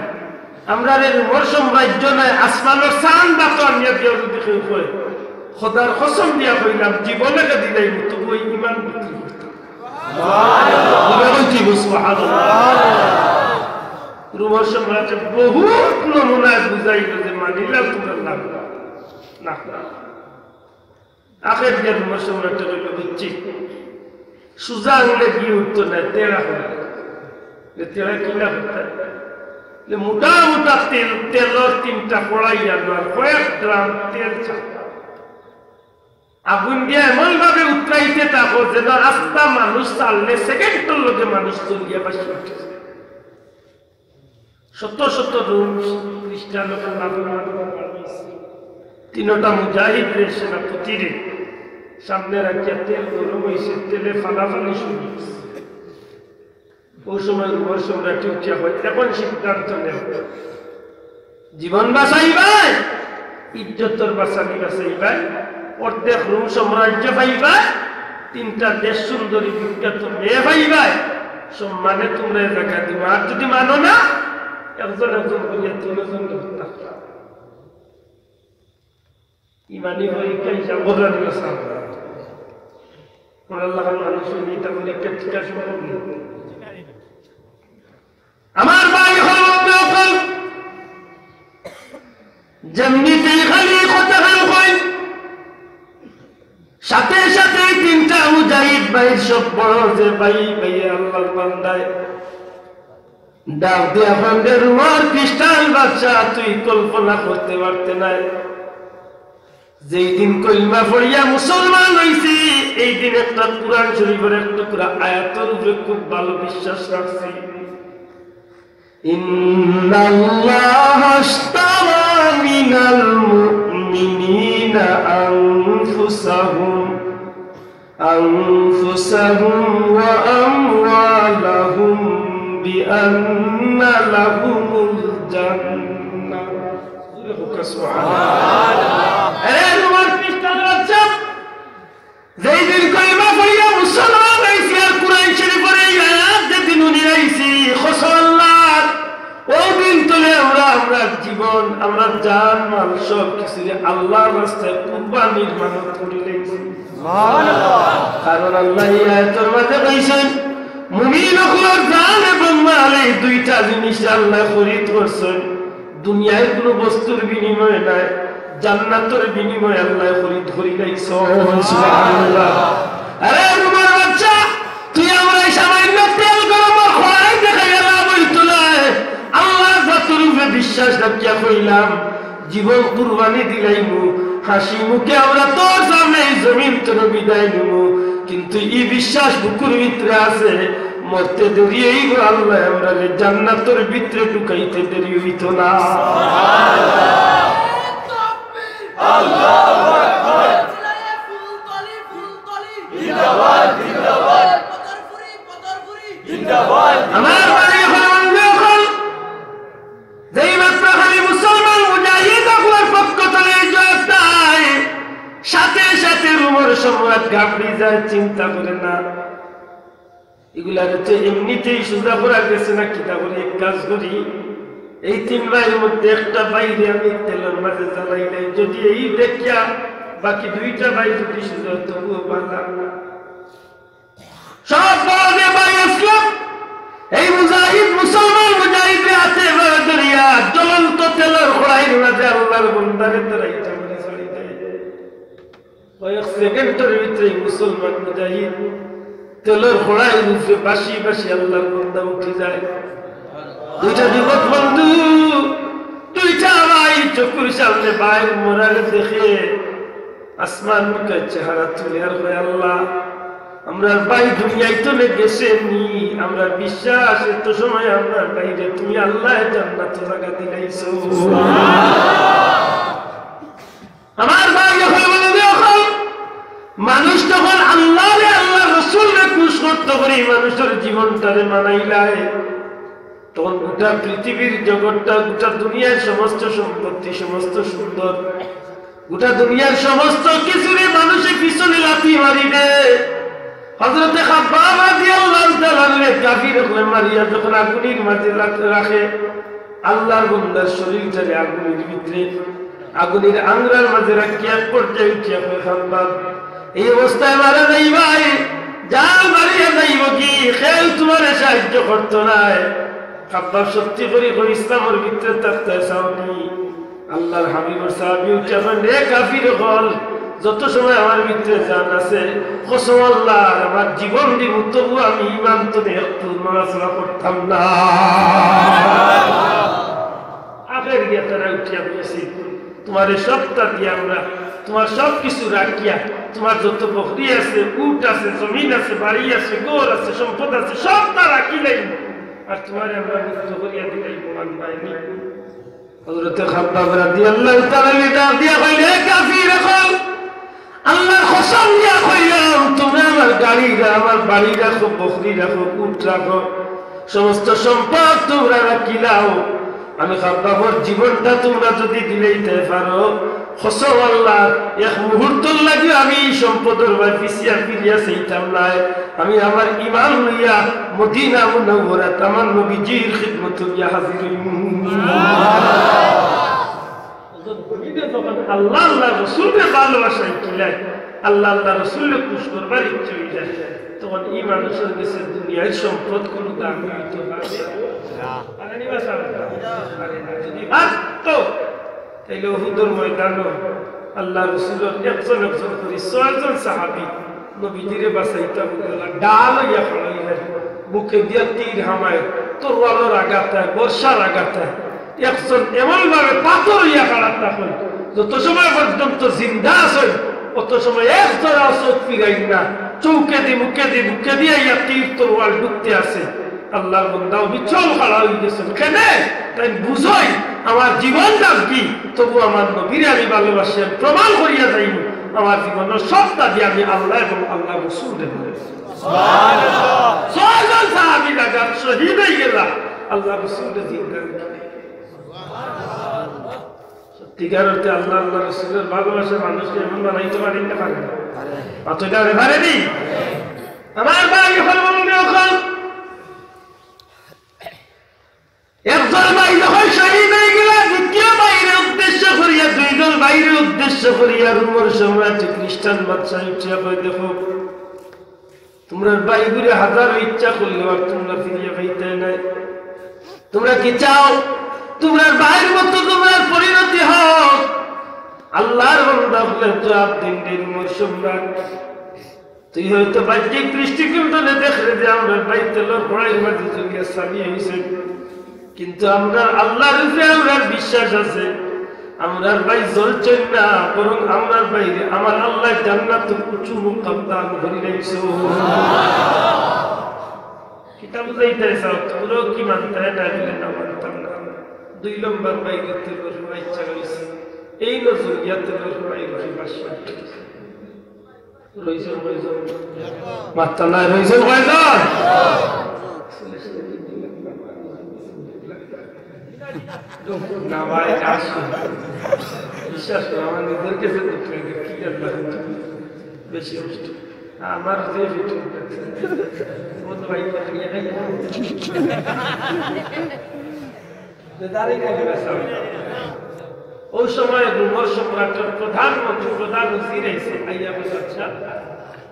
আমরার এই রোমর সাম্রাজ্য নায়, আসমানর চান বাতো আনিয়া দিয়া যদি কেউ কয়, খোদার কসম দিয়া কইলাম, জীবন একে দিলাইমু, তবু ওই ইমান বিক্রি করতাম। জোরে কইতে হইব, সুবহানাল্লাহ। রোমর সাম্রাজ্যে বহুত নমুনায় বুঝাইল যে মানিলাম, তোমরা লাভ না। আখের যে রোমর সম্রাটে কইল, "বুঝছি, সুজা আঙুলে ঘি উঠতো না, তেড়া করে।" যে তেড়া কিলা করতে? যে মোটা মোটা তেল, তেলর তিনটা কড়াই আনো আর কয়েক ড্রাম তেল ছাড়ো। আগুন দিয়া এমন ভাবে উতরাইতে থাকো যেন আস্তা মানুষ চাললে সেকেন্ডর লগে মানুষ জ্বলিয়া বাষ্প উঠে। শত শত রুশ, খ্রিস্টান এবং নাফরমান মানুষ, তিনটা মুজাহিদ রে, সেনাপতি রে, সামনে রাখিয়া তেল গরম হইছে, তেলে ফালাফালি শুরু হইছে। ওই সময় রুমর সম্রাট উঠিয়া কয়, "এখন সিদ্ধান্ত নেও, জীবন বাঁচাইবায়, ইজ্জতর বাঁচানি বাঁচাইবায়, অর্ধেক রুম সাম্রাজ্য পাইবায়, তিনটা দেশ সুন্দরী বিখ্যাত মেয়ে পাইবায়, সম্মানে তোমরা এ জায়গা দিবা। আর যদি মানো না, একজন একজন করিয়া তিনজনরে হত্যা করো।" ইমানি পরীক্ষা হিসাব করার না সামনে। ওনার লাখান মানুষ নিয়ে তেমন একটা টিকা সম্ভব নেই। আমার ভাই হল, যেমনিতেই খালি কথা খান কই, সাথে সাথে তিনটা মুজাহিদ ভাইর সব বড় যে ভাই, ভাই আল্লাহর বান্দায় ডাক দিয়া কইন, "রে রুমর খ্রিস্টান বাদশা, তুই কল্পনা করতে পারতে নায়। যেই দিন কলমা পড়িয়া মুসলমান হইছি, এই দিন একটা কোরআন শরীফের এক টুকরা আয়াতর উপরে খুব ভালো বিশ্বাস রাখছি।" إن الله اشترى من المؤمنين أنفسهم أنفسهم وأموالهم بأن لهم الجنة। সুবহানাল্লাহ। আরে রুমর খ্রিস্টান বাদশা, যেই দিন কলিমা পড়িয়া মুসলমান হইছি আর কোরআন শরীফের এই আয়াত যেদিন হুনি আইছি, কসম আল্লাহর, ওই দিন তলে আমরা, আমরার জীবন, আমরার জান মাল সব কিছুরে আল্লাহর রাস্তায় কুরবানির মানত করি লাইছি। কারণ আল্লাহ এই আয়াতর মাঝে কইছইন, মুমিন অকলর জান এবং মাল এই দুইটা জিনিস আল্লাহ খরিদ করছইন। দুনিয়ার কোনো বস্তুর বিনিময়ে নায়, জান্নাতর বিনিময়ে আল্লাহ খরিদ করি লাইছইন। সুবহানাল্লাহ। আরে রুমর বাদশা, তুই আমরারে সামান্য তেল গরমর কড়াই দেখাইয়া লাভ অইতো নায়। আল্লাহর জাতর উপরে বিশ্বাস রাখিয়া কইলাম, জীবন কুরবানি দিলাইমু, হাসি মুখে আমরা তোর সামনে এই জমিন তনে বিদায় নিমু, কিন্তু ই বিশ্বাস বুকুর ভিতরে আছে, মরতে দেরি অইবো, আল্লাহ আমরারে জান্নাতর ভিতরে ঢুকাইতে দেরি অইতো না। আমার ভাই অকল, বন্ধু অকল, যেই মাত্র খালি মুসলমান মুজাহিদ অকলর পক্ষ তনে এই জবাব দেয়, সাথে সাথে রুমর সম্রাট ঘাবড়ি যায়, চিন্তা করে না, ইগুলারে তো এমনিতেই সুজা করা গেছে না, কিতা করি, এক কাজ করি, এই তিন ভাইর মধ্যে একটা ভাইরে আমি তেলর মাঝে জ্বালাই দেই, যদি এই দেখিয়া বাকি দুইটা ভাই যদি সুজা হয়, তবুও বালা। সব বড় যে ভাই আসলো, এই মুজাহিদ, মুসলমান মুজাহিদরে আতে ধরিয়া জ্বলন্ত তেলর কড়াইর মাঝে আল্লাহর বন্দারে ধরাইয়া মারি ছাড়ি দেয়। কয়েক সেকেন্ডর ভিতরে মুসলমান মুজাহিদ তেলর কড়াইর উপরে বাসি বাসি আল্লাহর বন্দা উঠি যায়। দুইটা যুবক বন্ধু, দুইটা ভাই চকুর সামনে ভাইর মরারে দেখে আসমান মুখে চেহারা তুলে আর কয়, "আল্লাহ, আমরার ভাই দুনিয়াত তনে গেছে নি, আমরার বিশ্বাস এত সময় আমরার ভাইরে তুমি আল্লাহ জান্নাত জাগা দিলাইছো।" আমার ভাই অকল, বন্ধু অকল, মানুষ তখন আল্লাহরে, আল্লাহর রসুলরে খুশ করতে করি মানুষর জীবনটারে মানাইলায়। তখন গোটা পৃথিবীর জগৎটা, গোটা দুনিয়ার সমস্ত সম্পত্তি, সমস্ত সুন্দর, গোটা দুনিয়ার সমস্ত কিছুরে মানুষে পিছনে লাথি মারি দেয়। হযরতে খাব্বাব রাদিয়াল্লাহু তাআলা আনহুরে কাফির অকলে মারিয়া যখন আগুনির মাঝে লা-, রাখে, আল্লাহর বন্দার শরীরটারে আগুনির ভিতরে, আগুনির আংরার মাঝে রাখিয়া এক পর্যায়ে উঠিয়া কয়, "খাব্বাব, এই অবস্থায় মারা যাইবায়, জান বাড়িয়া যাইবো কি? কেউ তুমারে সাহায্য করতো নায়।" খাব্বাব সত্যি করি কয়, "ইসলামর ভিতরে থাকতে চাও নি?" আল্লাহর হাবিবর সাহাবী উঠিয়া কইন, "রে কাফির অকল, যত সময় আমার ভিতরে জান আছে, কসম আল্লাহর, আমার জীবন দিমু, তবু আমি ইমান তনে একটু নড়াচড়া করতাম না।" আখের গিয়া তারা উঠিয়া কইছে, "তুমারে সবটা দিয়া আমরা তুমার সব কিছু রাখিয়া, তুমার যত বকরি আছে, উট আছে, জমিন আছে, বাড়ি আছে, ঘর আছে, সম্পদ আছে, সবতা রাখিলাইমু। আর তুমারে আমরা মুক্ত করিয়া দিলাইমু, মানবায়নি? হযরতে খাব্বাব রাদিয়াল্লাহু তাআলা আনহু ডাক দিয়া কইলা, "এ কাফির অকল, আল্লাহর কসম দিয়া কইলাম, তুমরা আমার গাড়িরা, আমার বাড়ি রাখো, বকরি রাখো, উট রাখো, সমস্ত সম্পদ তুমরা রাখিলাও, আমি খাব্বাবর জীবনটা তুমরা যুদি দিলাইতায় পারো, কসম আল্লাহর, এক মুহূর্তর লাগি আমি ই সম্পদর বায় পিছিয়া ফিরিয়া চাইতাম নায়। আমি আমার ইমান লইয়া মদিনা মুনাওয়ারাত আমার নবীজির খিদমতো গিয়া হাজির অইমু।" যখন আল্লাহ, আল্লাহর রসুলরে ভালোবাসা অইগেলে, আল্লাহ, আল্লাহর রসুলরে খুশ করবার ইচ্ছা অইযায়, তখন ই মানুষর গেছে দুনিয়ার সম্পদ কুনু দাম অইতো পারে না। পারে নি বা সাহেব? পারে না। যুদি পারতো, তাইলে উহুদর ময়দানো আল্লাহর রসুলর একজন একজন করি ছয়জন সাহাবী নবীজিরে বাঁচাইতা বুলে ঢাল অইয়া খাড়া অইলা। বুকে দিয়া তীর হামায়, তরোয়ালর আঘাত আয়, বর্ষার আঘাত আয়। একজন এমন ভাবে পাথর অইয়া খাড়া থাকইন, যত সময় পর্যন্ত জিন্দা আছইন, অত সময় একজরাও চউখ ফিরাইন না। চউখেদি, মুখেদি, বুকেদি আইয়া তীর তরোয়াল ঢুকতে আছে। আল্লাহর বান্দা অবিচল খাড়া অইগেছইন। কেনে? তাইন বুঝইন, আমার জীবন যাউক গি, তবু আমার নবীরে আমি ভালোবাসি, আমি প্রমাণ করিয়া যাইমু, আমার জীবনর সবতা দিয়া আমি আল্লাহ এবং আল্লাহর রসুলরে ভালোবাসি। ছয়জন সাহাবী লাগাত শহীদ অইগেলা, আল্লাহর রসুলরে জিন্দা রাখি। সত্যিকার অর্থে আল্লাহ, আল্লাহর রসুলর ভালোবাসা মানুষরে এমন বানাইতো পারে না, পারে না? পারে। পারে নি? আমার ভাই অকল, বন্ধু অকল, একজন ভাই যখন শহীদ অইগেলা, দ্বিতীয় ভাইরে উদ্দেশ্য করিয়া, দুইজন ভাইরে উদ্দেশ্য করিয়া রোমর সম্রাট খ্রিস্টান বাদশায় উঠিয়া কয়, "দেখো, তুমরার ভাইগুরে হাজারো ইচ্ছা করলেও আর তুমরা ফিরিয়া পাইতায় নায়। তুমরা কি চাও তুমরার ভাইর মতো তুমরার পরিণতি হোক?" আল্লাহর বান্দা অকলে জবাব দিন, "রে রোমর সম্রাট, তুই হয়তো বাহ্যিক দৃষ্টিকোণ থনে দেখরে যে আমরার ভাই তেলর কড়াইর মাঝে জ্বলিয়া ছাই অইছে, কিন্তু আমরার আল্লাহর উপরে আমরার বিশ্বাস আছে। আমরার ভাই জ্বলছইন না, বরং আমরার ভাইরে আমার আল্লাহ জান্নাতুল উঁচু মুকাম দান করি রাখছে।" কিতা বুঝাইতায় চাও? তুমরাও কি মানতায়? না দিলে না মানতাম না। দুই নম্বর ভাইরে তেলর কড়াই ইচ্ছা অইছে, এই নজরিয়া তেলর কড়াই রুখি বাসা। রইছইন কয়জন? মাতরা নাই, রইছইন কয়জন? না ভাই, আসো। বিশ্বাস করো, আমার নিজর গেছে দুঃখ লাগে, কি আর লাগে? বেশি কষ্ট। আমার যে ভিতরে ও তো ভাই, বেজারই না বেজার। ওই সময় রোমর সম্রাটর প্রধানমন্ত্রী, প্রধান উজির আইছে, আইয়া বলে, "আচ্ছা।"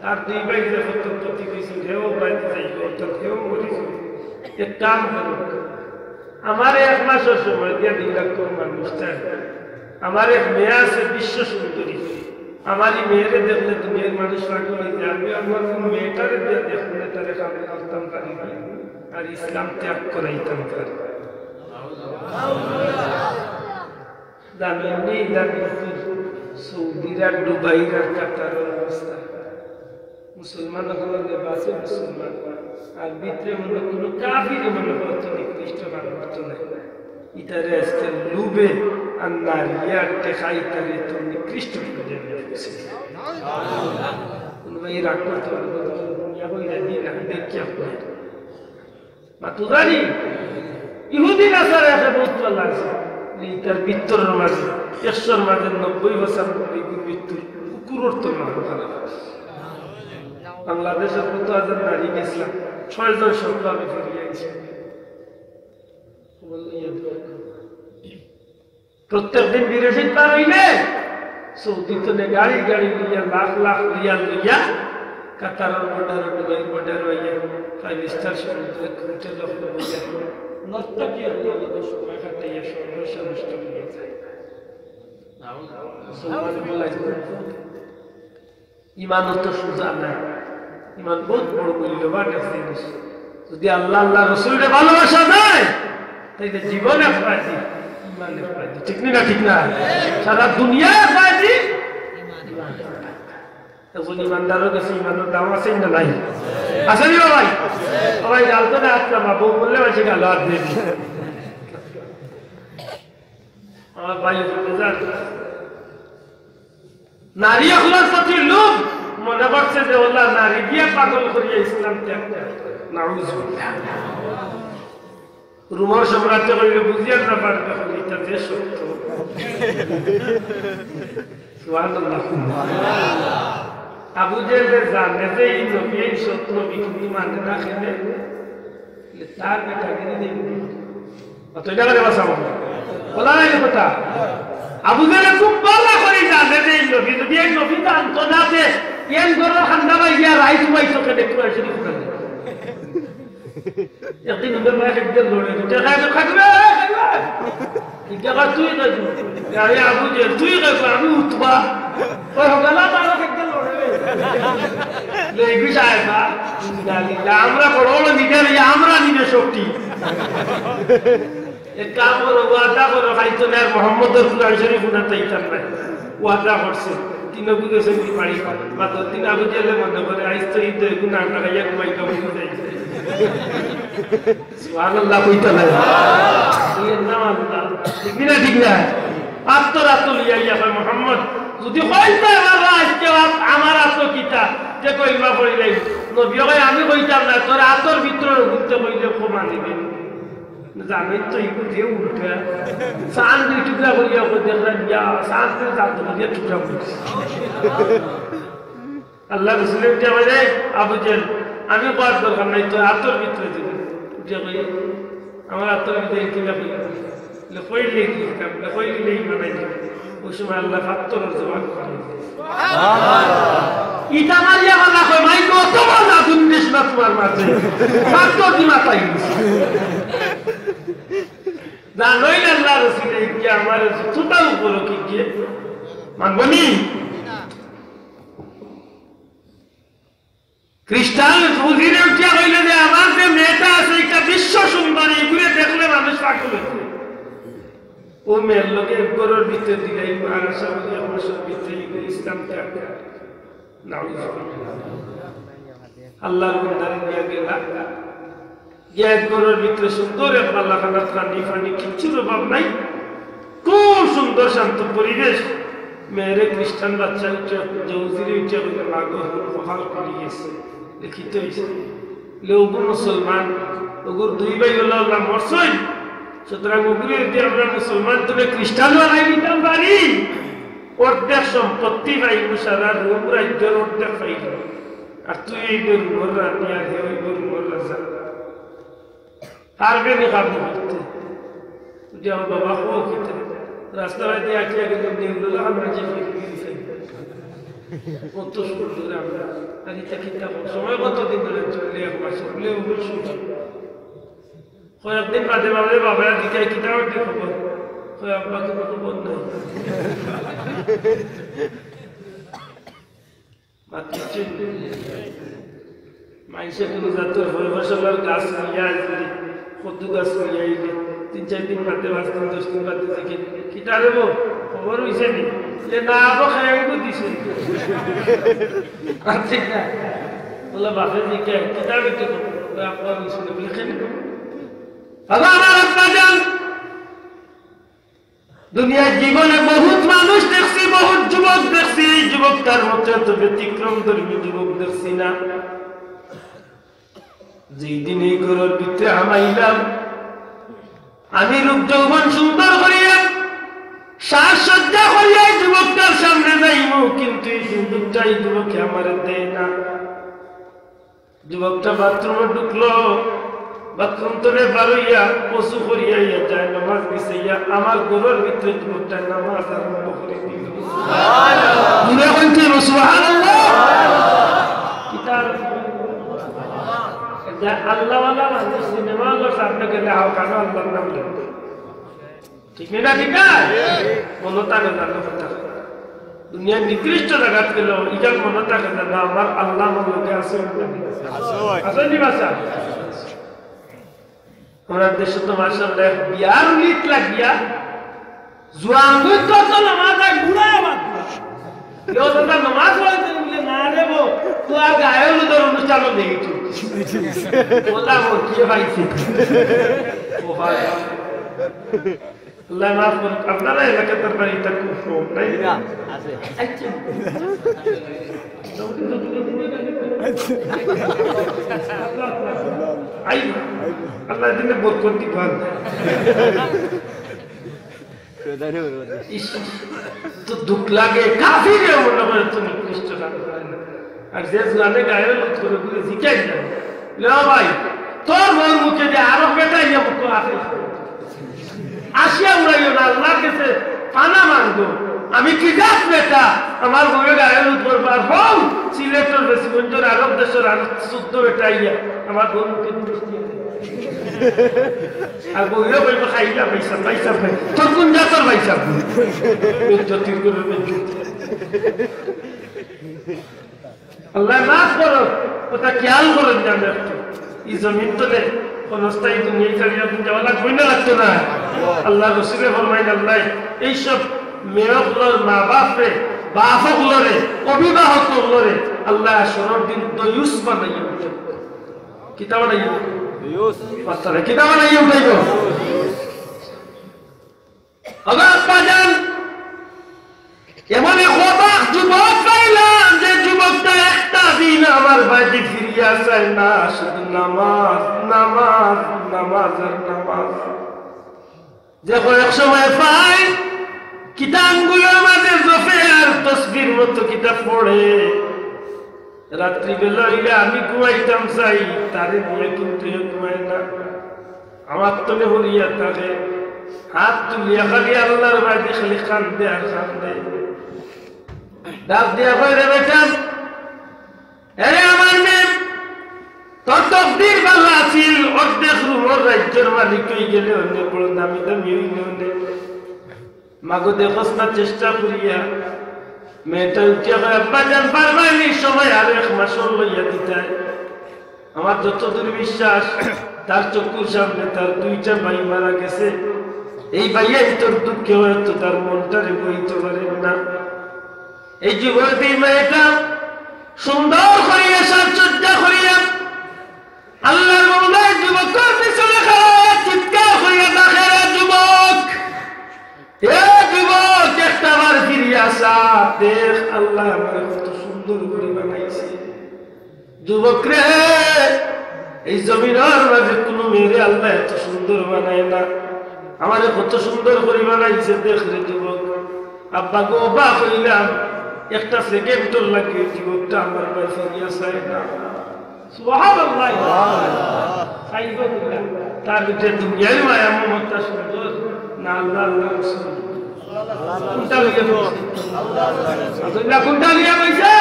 তার দুই ভাই যে প্রতিপক্ষে গেছিল, হেও বাড়িতে যাইব, অর্থাৎ হেও মরে যাইব। এক কাম করো, আমারে এক মাসর সময় দিয়া দিলাম, কোন মানুষটা, আমার এক মেয়ে আছে বিশ্ব সুন্দরী, আমার এই মেয়েরে দেখলে দুনিয়ার মানুষ পাগল অইযায়, আমি আমার কোন মেয়েটারে দিয়া দেখলে তারে কামে করতাম পারি না, আর ইসলাম ত্যাগ করাইতাম পারি। জানেননি, জানেননি সৌদির আর দুবাইর আর কাতারর অবস্থা? মুসলমান অকলর লেবাসে মুসলমান, আর ভিতরে মনো কুনু কাফিরে মনো করতো নিকৃষ্ট বানাইতো না। ইতারে আজকে লোভে আর নারী আর টেকা ইতারে তো নিকৃষ্ট করে দেবে। কুনু ভাই রাগ করতে পারবে, দুনিয়া কই না, দিন না, দেখি আপনার। মাতুদারি, ইহুদি নাসারা এসে বহুত ভালা আছে। এই তার ভিতরের মাঝে, একশোর মাঝে নব্বই পঁচানব্বই গুণ ভিতর কুকুরর তো মারো খারাপ। বাংলাদেশর কত হাজার নারী গেছিলাম, ছয়জন সত্য আমি ফিরিয়ে আইছি। প্রত্যেক দিন বিদেশি পার অইলে সৌদি তনে গাড়ি গাড়ি লইয়া, লাখ লাখ রিয়াল লইয়া, কাতারর বর্ডার, দুবাইর বর্ডার অইয়া, ফাইভ স্টার সমুদ্র হোটেল অইয়া, নর্তকী অইয়া সময় কাটাইয়া সর্বস্ব নষ্ট অইয়া যায়। মুসলমান বলাই ইমান অত সোজা নায়। ইমান বহুত বড় মূল্যবান এক জিনিস। যদি আল্লাহ, আল্লাহ রসুলরে ভালোবাসা যায়, তাইলে জীবন এক পাইছি, ইমান এক পাইছি। ঠিক নি না? ঠিক না? সারা দুনিয়া এক পাইছি, এখন ইমানদারর গেছে ইমানর দাম আছে না নাই? আছে নি ভাই? ভাই, গাল তো না আসলাম, বউ বললে মাসে গাল আর দেন। আমার ভাই, বুঝলেন? নারী অকলর প্রতি লোভ, মনে করছে যে ওলা নারী দিয়া পাগল করিয়া ইসলাম ত্যাগ করে। নাউজুবিল্লাহ। রুমর সম্রাটে কইলে বুঝিয়া না পারবে, কইলে এটা যে সত্য। সুবহানাল্লাহ। আবু জেহেলে জানে যে এই নবী, এই সত্য নবী, কিন্তু মানে না খেলে, তার বেটা গিরি নেই। অত এটা করে বাঁচাবো। বলা নাই কথা। আবু জেহেলে খুব ভালা করি জানে যে এই নবী, যদি এই নবী জানতো না যে এন ঘরর কান্দা ভাই গিয়া রাইত ঘুমাইতো কেনে, কোরআন শরীফ পড়ে। একদিন হুনলাম এক একজন লড়ে, দেখা তো খাটবে, খাটবে। জিজ্ঞাসা তুই খাটবে। আরে আবু জেহেল, তুই খাটবে, আমি উতবা। ওই হকালা তারা একজন লড়ে। লেগুই সাহেব, না? না, না, আমরা বড় বড় লিডার, এই আমরা নিবে শক্তি। এক কাম করো, ওয়াদা করো, খাইতো না, মোহাম্মদর কোরআন শরীফ উনাতে ইতাম না। ওয়াদা করছে, তিন বুঝে সে কি পারি, বা দশ দিন আবু জেহেলে মনে করে, আইস তো ঈদ, এখন আমরা খাইয়া ঘুমাই খাবো, বুঝে আইছে। সুবহানাল্লাহ কইতা নাই। ইয়ে নাম আল্লাহ। ঠিক না, ঠিক না? আত্মরা তুলিয়া ইয়া কয়, "মোহাম্মদ, যদি কইতে আমার আজকে আত-, আমার আতো কিতা, যে কইমা পড়িলাই।" নবী কয়, "আমি কইতাম না, তোর আতর ভিতরে ঘুরতে কইলে ক্ষমা নিবে।" জানেন তো, এই বুঝে উল্টা। চান দুই টুকরা করিয়া ওকে দেখলেন, ইয়া, চান দুই জাত করিয়া টুকরা করছে। আল্লাহ রসুলে উঠে বলে, "আবু জেহেল, আমি কওয়ার দরকার নাই, তোর আতর ভিতরে দিবে।" উঠে কই, "আমার আতর ভিতরে কি না কইলে?" বলে, "কইলে কি কাম? বলে, কইলে ইমান আইলে।" ওই সময় আল্লাহ ফাত্তর জবান করে। ইটা মারিয়া মানা কয়, "মাই গো, তোমার না দুর্নিশ না তোমার মাঝে।" ফাত্তর দি মাথায় গেছে। জানোই না আল্লাহ রসুলে কি আমার জুতা উপরে কি গিয়ে মানবনি? খ্রিস্টান উজিরে উঠিয়া কইলে যে, "আমার যে মেয়েটা আছে, একটা বিশ্ব সুন্দরী, এগুলো দেখলে মানুষ পাগল হয়ে যায়।" ও মেয়ের লোকে এক ঘরের ভিতরে দিলাই, আশা করি এক মাসের ভিতরে ইসলাম ত্যাগ করে। নাউজুবিল্লাহ। আল্লাহর বন্দারে নিয়ে গেলা। গিয়া এক ঘরের ভিতরে সুন্দর এক বালাখানা, পানি ফানি কিচ্ছুর অভাব নাই, খুব সুন্দর শান্ত পরিবেশ। মেয়েরে খ্রিস্টান বাচ্চা উঠে, যে উজিরে উঠে কইলে, "মা গো, কপাল খুলি গেছে, দেখিতে হইছে।" লে ওগু মুসলমান, ওগুর দুই ভাই ওলা ওলা মরছইন। সুতরাং ওগুরে যদি আমরা মুসলমান তুলে খ্রিস্টান বানাই দিতাম পারি, অর্ধেক সম্পত্তি পাইব, সারা রোম রাজ্যর অর্ধেক পাইব। আর তুই এই রুমর রানী, আর হে ওই রুমর রাজা। পারবে নি কাম করতে? যে আমার বাবা কো খেতে। রাস্তা বাড়িতে আটকে গেলে নিউলো লাগানো যে ফিরে ফিরে ফেলে। কত সুন্দর আমরা। আর এটা কিতা কম? সময় কত দিন ধরে চললে? এক মাস চললে, ওগুলো শুরু। কয়েকদিন বাদে বাদে বাবা দিকে কিতা হইতে খবর? কয় আব্বা কোনো খবর নাই। মাত্র তিন দিন। মাইনষে কোনো জাতর ফল ফসলর গাছ লইয়া আইলে, কদু গাছ লইয়া আইলে, তিন চাইর দিন বাদে, পাঁচ দিন, দশ দিন বাদে দেখে, "কিতা রে বো, খবর হইছে নি?" যে, "না বো, খাই আইবো দিছে।" আর ঠিক না? বলে, "বাপে দেখে, কিতা বেটি খবর?" বলে, "আব্বা হইছে না।" বলে, "কেন?" বাবা, আমার আব্বা যান, দুনিয়ার জীবনে বহুত মানুষ দেখছি, বহুত যুবক দেখছি, এই যুবকটার মতো এত ব্যতিক্রম ধর্মী যুবক দেখছি না। যেই দিন এই ঘরের ভিতরে হামাইলাম, আমি রূপ যৌবন সুন্দর করিয়া, সাজসজ্জা করিয়া এই যুবকটার সামনে যাইমু, কিন্তু এই সুযোগটা এই যুবকে আমারে দেয় না। যুবকটা বাথরুমে ঢুকলো, বাথরুম তনে বারইয়া, অজু করিয়া ইয়া যায়, নামাজ বিছাইয়া, আমার ঘরের ভিতরে যুবকটা নামাজ আরম্ভ করে দিল। জোরে বলতে হবে, "সুবহানাল্লাহ।" কিতার? এটা আল্লাহওয়ালা মানুষ, সিনেমা হলো সামনে গেলে হালকা না আল্লাহর নাম নেয়। ঠিক না, ঠিক না? মনো থাকে না, মনো থাকে। দুনিয়ার নিকৃষ্ট জাগাত গেল, ইখান মনো থাকে না, না, আমার আল্লাহ আমার লগে আছে। আছে ভাই। আছে নি বাসা? আমরা দেশে তো মাশাআল্লাহ বিয়ার উলিত লাগিয়া, জোয়ান দুই তো নামাজ আয়, বুড়া আবার বুড়া। কেউ দাদা নামাজ পড়াইতে বলে, "না রে বউ, তো আর গায়ে হলুদের অনুষ্ঠানও দেখি তুই।" বললাম, "ও কি পাইছে?" ও ভাই, আল্লাহ মাফ করুক, আপনারা এলাকার বাড়িটা খুব কম, তাই না? আচ্ছা। আই, আল্লাহ দিলে বরকত দিবা। ইস, তো দুঃখ লাগে, কাফিরে মনে করে তুমি নিকৃষ্ট কাজ করে না। আর যে জুয়ানে গায়ে হলুদ করে বলে জিজ্ঞাসা করে, "লে ও ভাই, তোর বউর মুখে যে আরো বেটা ইয়ে মুখ আছে।" আসিয়া উড়াইও না, আল্লাহর কাছে পানা মাঙ্গো। আমি কি জাত বেটা? আমার বউয়ে গায়ে হলুদ করবার হও, সিলেটর বেশিগঞ্জর আরব দেশর আর শুদ্ধ বেটা ইয়া, আমার বউর মুখে দোষ দিয়ে দেয়। আর বউয়ে কইবো, "খাইলা ভাইসাব, ভাইসাব ভাই, তোর কোন জাতর ভাইসাব?" বেইজ্জতির করে বেইজ্জতি। আল্লাহ মাফ করো, ওটা খেয়াল করেন না একটু। এই জমিন তলে ক্ষণস্থায়ী দুনিয়া ছাড়িয়া আপনি যাওয়া লাগবে না, লাগতো না? আল্লাহ রসুলে ফরমাইন, আল্লাহ এইসব মেয়ে অকলর মা বাপরে, বাপ অকলরে, অভিভাবক অকলরে আল্লাহ হাশরর দিন দয়ুস বানাইয়া উঠাইবো। কিতা বানাইয়া? দয়ুস। বাচ্চারা কিতা বানাইয়া উঠাইবো? ওগো আব্বাজান, এমন এক অবাক যুবক পাইলাম যে যুবকটা একটা দিন আমার বাড়িতে ফিরিয়া চায় না, শুধু নামাজ, নামাজ, নামাজ আর নামাজ। যে কয়েক সময় পাই, কিতা আঙ্গুলের মাঝে জপে আর তসবির মতো কিতা পড়ে। রাত্রিবেলা অইলে আমি ঘুমাইতাম চাই, তারে নিয়া কিন্তু হে ঘুমায় না। আমার তলে হরিয়া থাকে, হাত তুলিয়া খালি আল্লাহর বাড়ি খালি কান্দে আর কান্দে। ডাক দিয়া কয়, "রে বেটা, এরে আমার মেয়ে, তোর তকদির ভালা আছিল, অর্ধেক রুমর রাজ্যর মালিক অই গেলে অনেক বড় দামি দামি অইলে অনেক।" মাগো দেখোস না চেষ্টা করিয়া। মেয়েটা উঠিয়া কয়, "আব্বাজান, পারবায়নি, সময় আরো এক মাসর লইয়া দিতায়। আমার যতদূর বিশ্বাস, তার চকুর সামনে তার দুইটা ভাই মারা গেছে। এই ভাইয়াই তোর দুঃখে হয়তো তার মনটারে বইতে পারেন না।" এই যুবতী মেয়েটা সুন্দর করিয়া সাজসজ্জা করিয়া আল্লাহর মৌলায় যুবকর পিছনে খাড়া চিৎকার করিয়া ডাকে, "রে যুবক, এ যুবক, একটা বার ফিরিয়া চা, দেখ আল্লাহ আমারে কত সুন্দর করে বানাইছে।" যুবক রে, এই জমিনর মাঝে কোনো মেয়েরে আল্লাহ এত সুন্দর বানায় না। আমারে কত সুন্দর করে বানাইছে, দেখ রে যুবক। আব্বা গো, বা কইলাম, একটা সেকেন্ডর লাগি যুবকটা আমার বায় ফিরিয়া চায় না। সুবহানাল্লাহ। চাইবো কিলা? তার ভিতরে দুনিয়ার মায়া মমতা সুন্দর, না আল্লাহ, আল্লাহ রসুল? কোনটা লইয়া বইছে? আব্দুল্লাহ কোনটা লইয়া বইছে?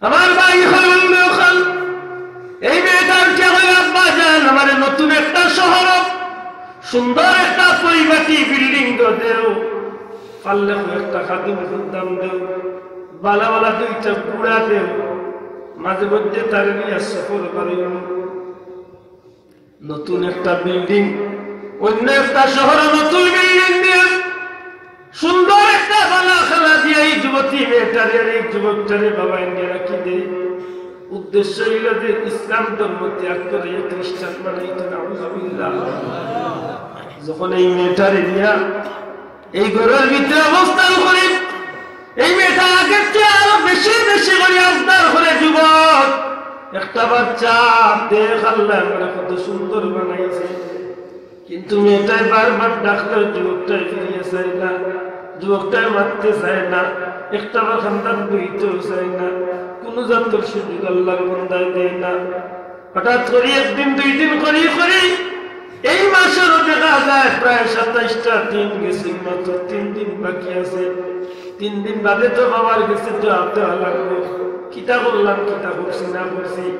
আমার ভাই হল, অন্য হল, এই মেয়েটা উঠে হল, "আব্বাজান, আমারে নতুন একটা শহর, সুন্দর একটা পরিপাটি বিল্ডিং দেও, পারলে একটা খাদিম খুদ্দাম দেও, বালা বালা দুইটা ঘোড়া দেও, মাঝে মধ্যে তারে নিয়া সফর বারইমু।" নতুন একটা বিল্ডিং, অন্য একটা শহরে নতুন বিল্ডিং দিয়া, সুন্দর একটা বালা খানা দিয়া এই যুবতী মেয়েটারে আর এই যুবকটারে বাবা এনে রাখি দেয়। উদ্দেশ্য হইল যে ইসলাম ধর্ম ত্যাগ করে খ্রিস্টান বানাইতো, নাউজুবিল্লাহ। যখন এই মেয়েটারে নিয়া এই ঘরের ভিতরে অবস্থান করে, এই মেয়েটা আগের চেয়ে আরো বেশি বেশি করে আবদার করে, "যুবক, একটা বাচ্চা দেখ, আল্লাহ আমারে কত সুন্দর বানাইছে।" কিন্তু মেয়েটায় বারবার ডাকলেও যুবকটায় ফিরিয়ে চায় না, যুবকটায় মাততে চায় না, একটা বার খান্দান বইতেও চায় না, কোনো জাতর সুযোগ আল্লাহর বন্দায় দেয় না। হঠাৎ করি একদিন দুই দিন করি করি এই মাসেরও দেখা যায় প্রায় সাতাইশটা দিন গেছে, মাত্র তিন দিন বাকি আছে। তিন দিন বাদে তো বাবার গেছে জবাব দেওয়া লাগবো, কিতা করলাম, কিতা করছি না করছি।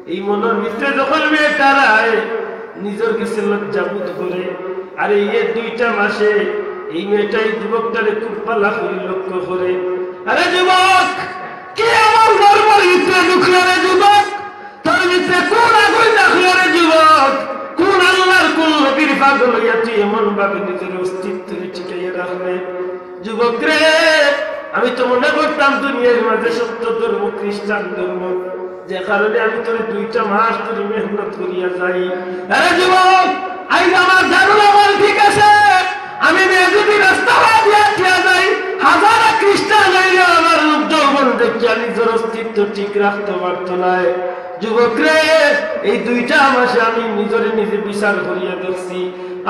এই মনের ভিতরে যখন মেয়েটার আয়, নিজের গেছে লজ্জাবোধ করে। আর এই এ দুইটা মাসে এই মেয়েটা এই যুবকটারে খুব ভালা করি লক্ষ্য করে। "আরে যুবক, কি এমন গর্বর ভিতরে ঢুকলো রে যুবক? তোর ভিতরে কোন আগুন রাখলো রে যুবক? কোন আল্লাহর কোন নবীর পাগল হইয়া তুই এমন ভাবে নিজের অস্তিত্বরে টিকাইয়া যুবক রে, আমি তো মনে করতাম দুনিয়ার মাঝে সত্য ধর্ম খ্রিস্টান ধর্ম, যে কারণে আমি তোরে দুইটা মাস ধরি মেহনত করিয়া যাই। আরে যুবক, আইজ আমার ধারণা আমার ঠিক আছে, আমি মেয়ে যদি রাস্তা দিয়া দিয়া যাই, হাজারা খ্রিস্টান হইলে আমার রূপ যৌবন দেখিয়া নিজের অস্তিত্ব ঠিক রাখতে পারতো নায়। যুবক রে, এই দুইটা মাসে আমি নিজরে নিজে বিচার করিয়া দেখছি,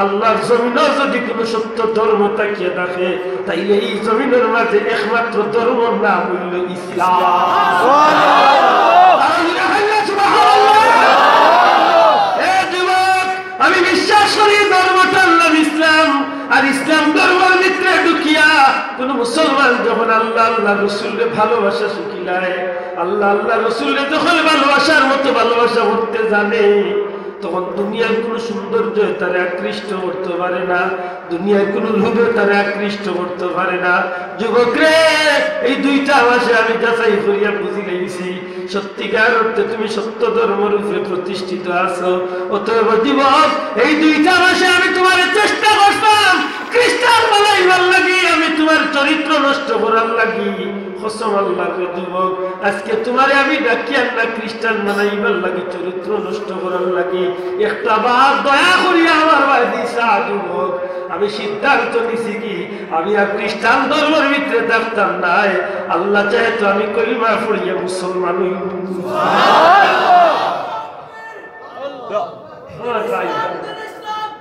আল্লাহর জমিনও যদি কোনো সত্য ধর্ম থাকিয়া থাকে, তাইলে এই জমিনের মাঝে একমাত্র ধর্মর নাম হইল ইসলাম। এ যুবক, আমি বিশ্বাস করি ধর্মটার নাম ইসলাম। আর ইসলাম ধর্মর ভিতরে ঢুকিয়া কোনো মুসলমান যখন আল্লাহ, আল্লাহ রসুলরে ভালোবাসা শিখিলায়, আল্লাহ, আল্লাহ রসুলরে যখন ভালোবাসার মতো ভালোবাসা করতে জানে, তখন দুনিয়ার কোনো সৌন্দর্য তারে আকৃষ্ট করতে পারে না, দুনিয়ার কোনো লোভে তারে আকৃষ্ট করতে পারে না। যুবক রে, এই দুইটা মাসে আমি যাচাই করিয়া বুঝি লেগেছি, সত্যিকার অর্থে তুমি সত্য ধর্মের উপরে প্রতিষ্ঠিত আছো। অতএব যুবক, এই দুইটা মাসে আমি তোমার চেষ্টা করতাম খ্রিস্টান বানাইবার লাগি, আমি তোমার চরিত্র নষ্ট করার লাগি। কসম আল্লাহর রে যুবক, আজকে তোমারে আমি ডাকিয়ার না খ্রিস্টান বানাইবার লাগি, চরিত্র নষ্ট করার লাগি। একটা বার দয়া করিয়া আমার বাড়ি দিছা যুবক, আমি সিদ্ধান্ত নিছি কি, আমি আর খ্রিস্টান ধর্মের ভিতরে থাকতাম নায়। আল্লাহ চাহে তো আমি কলিমা পড়িয়া মুসলমান হইব।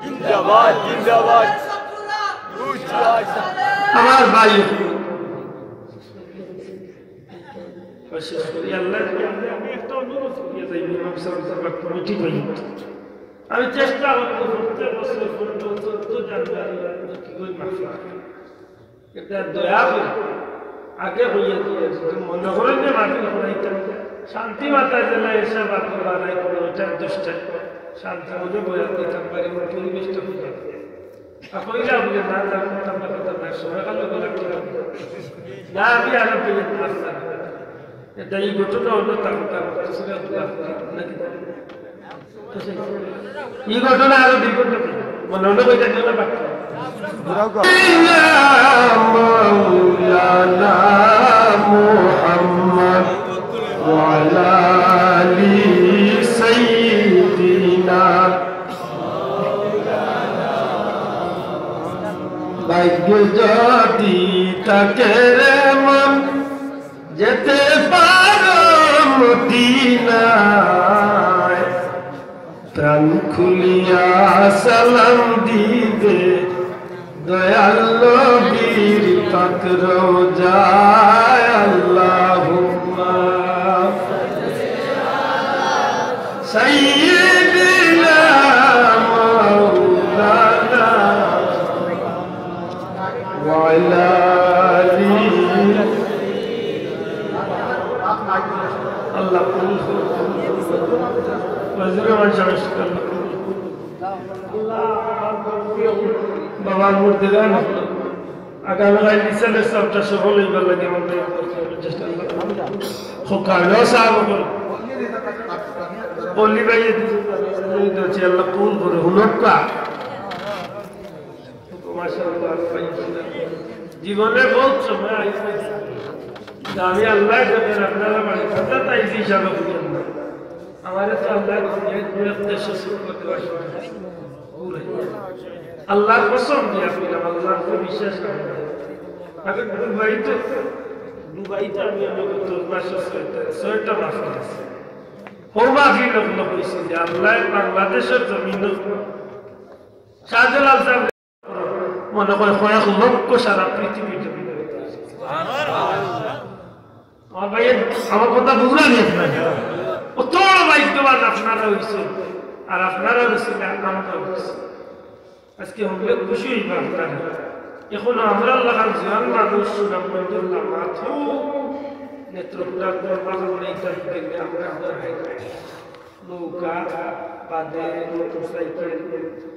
জিন্দাবাদ, জিন্দাবাদ। আমার ভাই, শেষ করি, আল্লাহ, আমি একটা অনুরোধ করিয়া যাই, ইমাম সাহেব, কমিটি ভাই। আমি চেষ্টা করবো প্রত্যেক বছর পনেরো চোদ্দ জানুয়ারি কি করি মাহফিল। এটা দয়া করে আগে হইয়া দিয়ে যদি মনে করেন যে মাহফিল করাইতাম, শান্তি মাতা জেলা এসে বাদ বাড়াই করে ওইটা দশটায় শান্তি মনে বয়া দিতাম পারি, ওই পরিবেশটা বুঝা। আর কইলা বুঝে না, না, করতাম না, করতাম না, সময় কালো বলে কি হবে? না, আমি আরো বলে আসতাম। এটা এই ঘটনা হলো তার, তার কিছু না, নাকি? এই ঘটনা আরো দুই ঘটনা। মনে হলো ওইটা গেল বাকি। مولانا محمد وعلى آل سيدنا। ভাগ্য যদি থাকে রে মন, যেতে পারো মদিনায়, প্রাণ খুলিয়া সালাম দিবে দয়াল নবীর পাক রওজায়। আল্লাহুম্মা সাইয়্যিদিনা মাওলানা ওয়া আলা আলিহি। আল্লাহ কবুল করুন। বাবার মুর্দেগান আগামীকাল ইসালের সবটা সফল হইবার লাগে আমাদের চেষ্টা করব। খুব কালো সাহাব করুন। অলি ভাই, আল্লাহ কবুল করে, হুনক্কা। মাশাআল্লাহ, ভাই। জীবনে বহুত সময় আইছে। আমি আল্লাহ দেখেন আপনারা বাড়ি কথা তাই হিসাবে বুঝেন না। আমারে তো আল্লাহ দুনিয়ায় দুই উদ্দেশ্য শুরু করতে পারছে না। আল্লাহর কসম দিয়া কইলাম, আল্লাহর উপর বিশ্বাস রাখি। আগে দুবাইতে, দুবাইতে আমি আমার দশ মাসে ছয়টা, ছয়টা মাস গেছি। ও মাহফিল লোক কইছি যে আল্লাহ বাংলাদেশের জমিন শাহজালাল সাহেব মনে হয় কয়েক লক্ষ সারা পৃথিবীতে। আমার ভাই, আমার কথা বুঝলেন আপনারা? অত বড় ভাগ্যবান আপনারা হইছেন, আর আপনারা হইছেন, আমরা হইছি। আজকে হইলে খুশি হইবা আপনারা। এখন আমরা লাগান জোয়ান মানুষ, সুনামগঞ্জের লামাত, নেত্রকোনা, দরবার, আমরা ইতালি গেলে আমরা নৌকা, বাদে মোটরসাইকেল,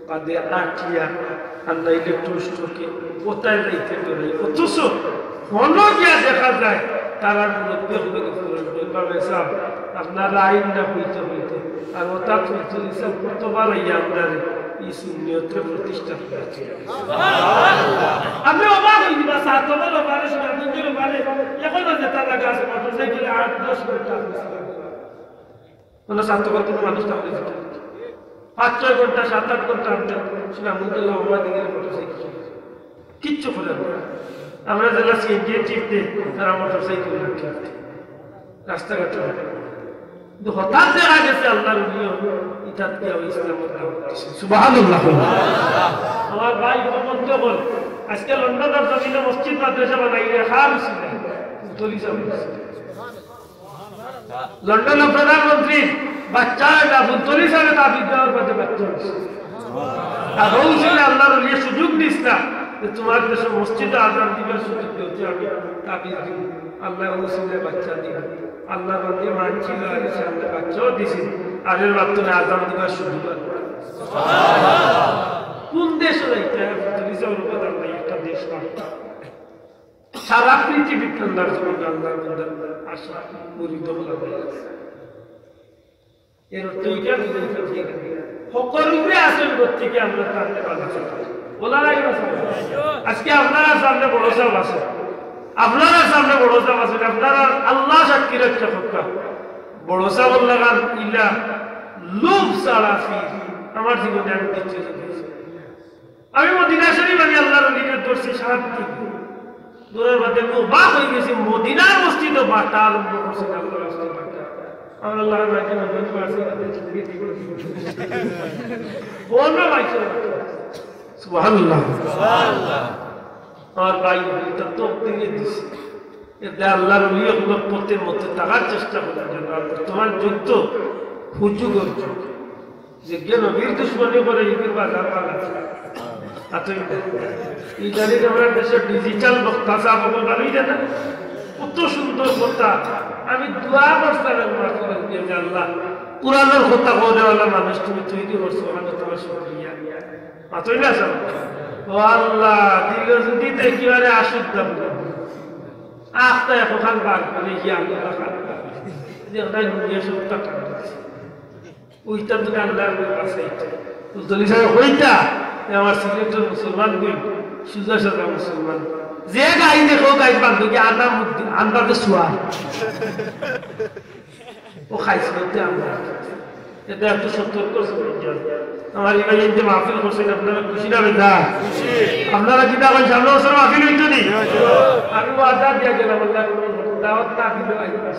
বাদে আটিয়া, আর নাইলে টুসটুকি, কোথায় যাইতে বেরোয়? অথচ হনো গিয়া দেখা যায়, তারার মধ্যে হলো কি বলবে, "বাবা সাহেব, আপনারা আইন না হইতে হইতে, আর ওটা তুলতে দিছে কতবার আইয়া আমরা রে।" এই সুন্নিয়তরে প্রতিষ্ঠা করেছে। আপনি অবাক হয়ে যাবেন, সাত নম্বর ওপারে, সুনামগঞ্জের ওপারে, এখনো যেটা লাগা আছে, মোটরসাইকেলে আট দশ ঘন্টা আপনি চালান। কোনো ছাত্র কোনো মানুষ তাহলে যেতে পারে। পাঁচ ছয় ঘন্টা, সাত আট ঘন্টা আপনি সুনামগঞ্জের লম্বা দিকে মোটরসাইকেল চলে। কিচ্ছু করেন না। আমরা যারা সিএনজি টিপ দেয়, তারা মোটরসাইকেল রাখে রাস্তাঘাটে। কিন্তু হঠাৎ দেখা গেছে আল্লাহর ওলি ইতাত গিয়া ওই ইসলামের দাওয়াত দিছে। সুবহানাল্লাহ। আমার ভাই, অকল বন্ধ কর। আজকে লন্ডনের জমিনে মসজিদ মাদ্রাসা বানাইলে কার উসিলায়? ফুলতলি সাহেব। লন্ডনের প্রধানমন্ত্রীর বাচ্চা না ফুলতলি সাহেব তাবিজ দেওয়ার মধ্যে ব্যর্থ হয়েছে। আর ও উসিলায় আল্লাহর ওলিয়ে সুযোগ দিস না যে তোমার দেশে মসজিদে আজান দিবার সুযোগ দিতে আমি তাবিজ দিব। আল্লাহ ও উসিলায় বাচ্চা দিব। আল্লাহর বান্দে মানছিল আর এসে আল্লাহ বাচ্চাও দিছিল। আর এর মাধ্যমে আজান দিবার সুযোগ আর কোন দেশে যাইতে হয়? ফুলতলি সাহেবের কথা নাই, একটা দেশ পারতাম। সারা পৃথিবীর ঠান্ডার জন্য আল্লাহর বান্দার আশা মুরিদ হল। এর অর্থ এটা বুঝাইতে চাই, হকর উপরে আছেন, প্রত্যেকে আমরা তাকে বানাতে পারি। বলা লাগে না স্যার? আজকে আপনারা সামনে বড় সাহেব আছে, আপনারা সামনে বড় সাহেব আছেন, আপনারা আল্লাহ সাক্ষী রক্ষা করতা। বড় সাহেব লাগান ইলা লোভ ছাড়া ফির আমার জীবনে আমি দেখতে চাই। আমি মদিনা শরীফ, আমি আল্লাহর ওলিকে ধরছি সাত দিন। ধরার বাদে আমি অবাক হয়ে গেছি, মদিনার মসজিদও বাটা আরম্ভ করছে, আল্লাহর রাস্তায় বাটা। আমার আল্লাহর রাজি মন্দির আছে, অন্য ভাই চলে। সুবহানাল্লাহ। আমার ভাই, এটা তো দিয়ে দিছি। এতে আল্লাহর ওলি অকল পথে মতে থাকার চেষ্টা করেন, যেন আর বর্তমান যুগ তো হুজুগর যুগ। যে গে নবীর দুশমনি করে, ইগুর বাজার ভালা আছে। আর তুই ইতালির আমরা দেশের ডিজিটাল বক্তা সাহেব অকল ভালোই জানে, কত সুন্দর কথা। আমি দোয়া করছিলাম, দোয়া করে দিয়ে যে, "আল্লাহ, কোরআনের কথা বলে, আল্লাহ, মানুষ তুমি তৈরি করছো, ওখানে তোমার শুকরিয়া।" আর তুই না স্যার? ও আল্লাহ, দিল যদি দেখি আরে আসুক দাম। আখতা এখন খান বার করে গিয়ে আল্লাহ খান। যে ওটাই নিয়ে সব টাকা। ওইটা তো আল্লাহ বাঁচাইতে। ফুলতলি সাহেব কইতা, "এ আমার সিলেটের মুসলমান কই, সুজা সাজা মুসলমান। যে গাই দেখো, গাই বান্ধব কি আন্না মুক্তি, আন্দাজে শুয়া।" ও খাইছিল তে আমরা। এটা একটু সতর্ক ছিল। আমার এই ভাই এই যে মাহফিল করছেন, আপনারা খুশি না বেজার? আপনারা কিতা কইন, সামনে বছর মাহফিল হইতো নি? আমি ওয়াদা দিয়া গেলাম, আল্লাহ দাওয়াত না দিলে আইব না।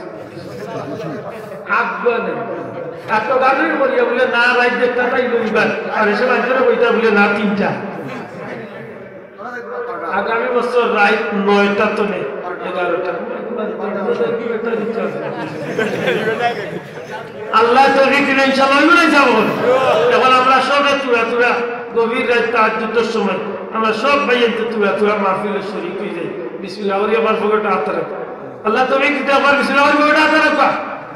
আগুয়া নেই। এত গাড়ি করিয়া বলে, "না, রাইত দেড়টা তাই লইবার।" আর এসে মাঝে বইটা বলে, "না, তিনটা।" আগামী বছর রাইত নয়টা তো নেই, এগারোটা। আল্লাহ তৌফিক দিলে ইনশাআল্লাহ ওই করে যাবো। এখন আমরা সবে তুরা তুরা গভীর রাইত তাহাজ্জুদের সময় আমরা সব ভাইয়াইন্তে তুরা তুরা মাহফিলে শরীক হয়ে যাই। বিসমিল্লাহ করি আমার পকেটে হাত রাখো। আল্লাহ তৌফিক দিতে আবার বিসমিল্লাহ করি পকেটে হাত রাখবা।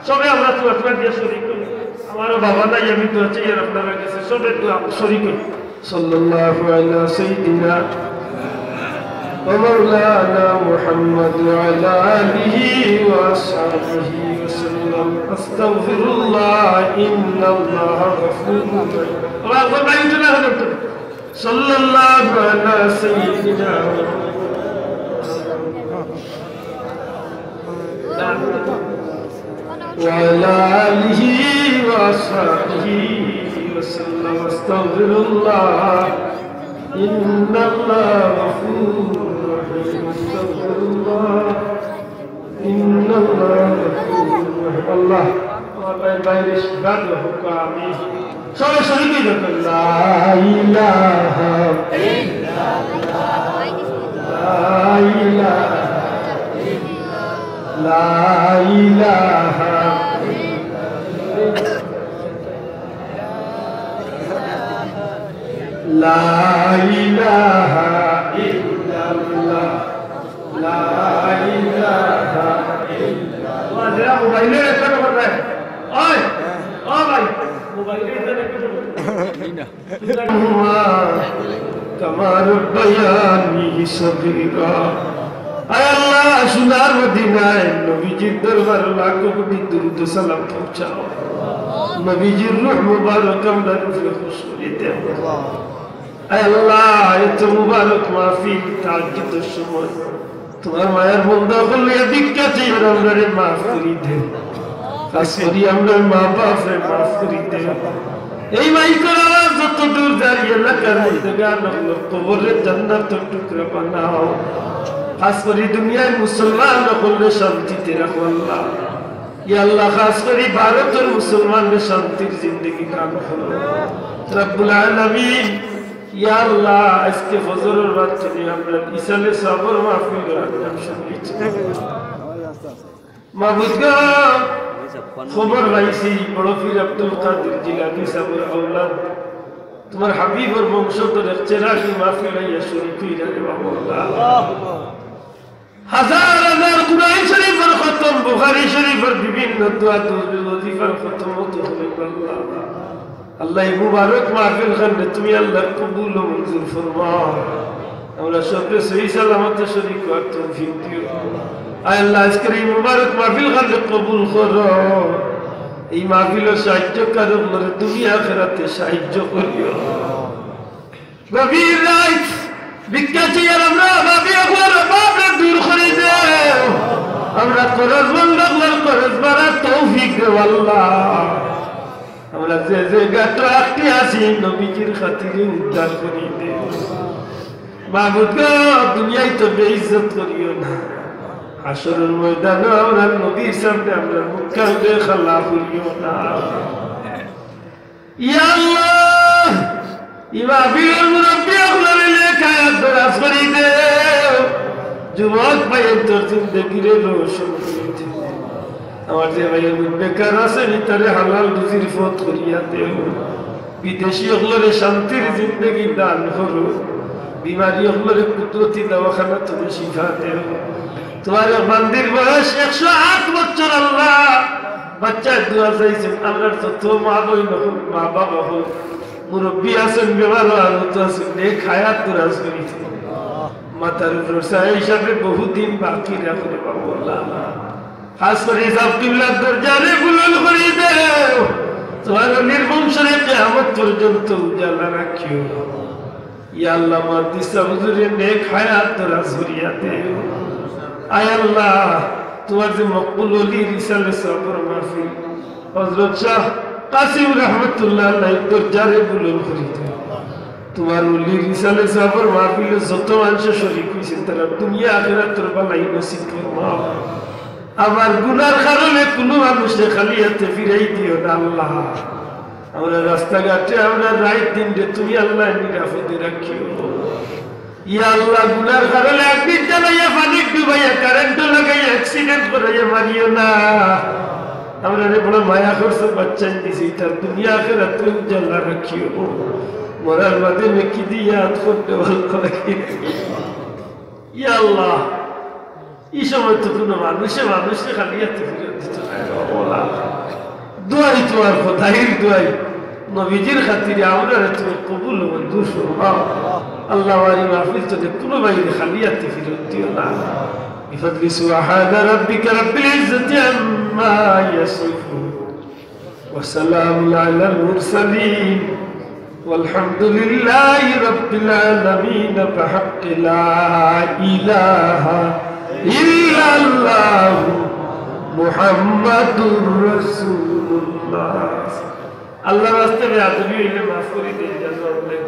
সবে আমরা তুরা তুরা দিয়ে শরীক হই। আমারও বাবা নাই, আমি তো হচ্ছে এর আপনারা গেছে সবে তুরা শরীক হই। صلى الله على سيدنا ومولانا محمد وعلى آله وأصحابه وسلم. أستغفر الله، إن الله غفور رحيم. صلى الله على سيدنا وعلى آله وأصحابه وسلم. أستغفر الله، إن الله غفور رحيم. أستغفر الله، إن الله غفور رحيم. আল্লাহ আমার ভাইর শিফা দান করো, আমিন। সবাই শরীক হয়ে যাবেন। لا إله إلا الله. لا إله إلا الله. لا إله إلا الله. لا إله إلا الله. لا إله إلا الله. ওরা যারা মোবাইলে রেকর্ড করবে, ওই, ও ভাই, মোবাইলে এটা রেকর্ড করবে। كما ربياني صغيرا. আয় আল্লাহ, সোনার মদিনায় নবীজির দরবারো লাখো কোটি দুরুদ ও সালাম পৌঁছাও। নবীজির রূহ মুবারক আমরার উপরে খুশ করি দেও। আয় আল্লাহ, এত মুবারক মাহফিল, তাহাজ্জুদর সময় তুমার মায়ার বন্দা অকল লইয়া ভিক্ষা চাইয়ার, আমরারে মাফ করি দেও। খাছ করি আমরার মা বাপরে মাফ করি দেও। এই মাইকর আওয়াজ যত দূর যার, এলাকার মুর্দেগান অকলর কবররে জান্নাতর টুকরা বানাও। খাছ করি দুনিয়ার মুসলমান অকলরে শান্তিতে রাখো আল্লাহ। ইয়া আল্লাহ, খাছ করি ভারতর মুসলমানরে শান্তির জিন্দেগি দান করো রব্বুল আলামিন। ইয়া আল্লাহ, আইজকে ফজরর বাদ থাকি আমরার ইসালে সওয়াবর মাহফিল আঞ্জাম শুরু অইছে। মাবুদ গো, খবর পাইছি বড় পীর আব্দুল কাদির জিলানী সাবর আওলাদ, তুমার হাবিবর বংশধর এক চেরাগি মাহফিল আইয়া শরিক অইরা রে বাবা আল্লাহ। হাজার হাজার কুরআন শরিফর খতম, বুখারী শরিফর বিভিন্ন দোয়া, তসবিহ, ওজিফার খতম অতো অইবো আল্লাহ। আল্লাহ, এই মুবারক মাহফিল খানরে তুমি আল্লাহ কবুল ও মঞ্জুর ফরমাও। আমরা সবে সহি সালামতে শরিক অওয়ার তৌফিক দিও। আয় আল্লাহ, আইজকের এই মুবারক মাহফিল খানরে কবুল করো। এই মাহফিলর সাহায্যকারী অকলরে দুনিয়া আখিরাতে সাহায্য করিও। গভীর রাইত ভিক্ষা চাইয়ার আমরার ভাবি অকলর অভাবরে দূর করি দেও। আমরার করজমন্দ অকলর করজ ভরার তৌফিক দেও আল্লাহ। আমরা যে যে গাটো আটকি আছি, নবীজির খাতিরে উদ্ধার করি দেও। মাবুদ গো, দুনিয়াত তো বেইজ্জত করিও না, হাশরর ময়দানো আমরার নবীর সামনে আমরার মুখখান কালা করিও না। ইয়া আল্লাহ, ই মাহফিলর মুরব্বি অকলরে নেক হায়াত দরাজ করি দেও। যুবক ভাইয়াইন্তর জিন্দেগিরে রোশন করি দেও। আমার যে ভাইয়াইন বেকার আছইন, ইতারে হালাল রুজির পথ করিয়া দেও। বিদেশি অকলরে শান্তির জিন্দেগি দান করো। বিমারি অকলরে কুদরতি দাওয়াখানা তুমি শিফা দেও। তুমার এক বান্দির বয়স একশো আট বছর আল্লাহ। বাচ্চায় দোয়া চাইছইন, আমরার যত মা বইন অকল, মা বাবা অকল, মুরব্বি আছইন, বেমার অকল আছইন, নেক হায়াত দরাজ করি দেও। মাথার উপর ছায়া হিসাবে বহুদিন বাকি রাখো রে বাবা আল্লাহ। খাছ করি হিসাব কিবলার দরজারে বুলন্দ করি দেও। তুমার অলির বংশরে কিয়ামত পর্যন্ত উজালা রাখিও। ইয়া আল্লাহ, মাহদি ছাব হুজুরে নেক হায়াত দরাজ করিয়া দেও। আয় আল্লাহ, তুমার যে মকবুল অলির ইসালে সওয়াবর মাহফিল, হযরত শাহ কাসিম রহমতুল্লাহ আলাইহির দরজারে বুলন্দ করি দেও। তুমার অলির ইসালে সওয়াবর মাহফিলো যত মানষে শরিক অইছইন, তারার দুনিয়া আখিরাতর ভালাই নসিব ফরমাও। আমার গুনার কারণে কুনু মানুষরে খালি আতে ফিরাই দিও না আল্লাহ। আমরা রাস্তাঘাটে আমরা রাইত দিনরে তুমি আল্লাহ নিরাপদে রাখিও। ইয়া আল্লাহ, গুনার কারণে আগুন জ্বালাইয়া, পানিত ডুবাইয়া, কারেন্ট লাগাইয়া, accident করাইয়া মারিও না। আমরারে বড় মায়া করছো, বাচ্চাইন দিছো, ইতার দুনিয়া আখিরাত তুমি উজালা রাখিও। মরার বাদে নেকি দিয়া আত করতে ভালো লাগে। ইয়া আল্লাহ, ই সময় তো কুনু মানুষে মানুষরে খালি আতে ফিরত দিত নায় রে বাবা আল্লাহ। দোয়াই তুমার খোদাইর দোয়াই, নবীজির খাতিরে আমরারে তুমি কবুল ও মঞ্জুর ফরমাও। আল্লাহ, আমার ই মাহফিল তনে কুনু ভাইরে খালি আতে ফিরত দিও না। بفضل سبحان ربك رب العزة عما يصفون وسلام على المرسلين والحمد لله رب العالمين بحق لا إله إلا الله محمد رسول الله। আল্লাহর ওয়াস্তে বেয়াদবি অইলে মাফ করি দেইন, জানো আল্লাহ।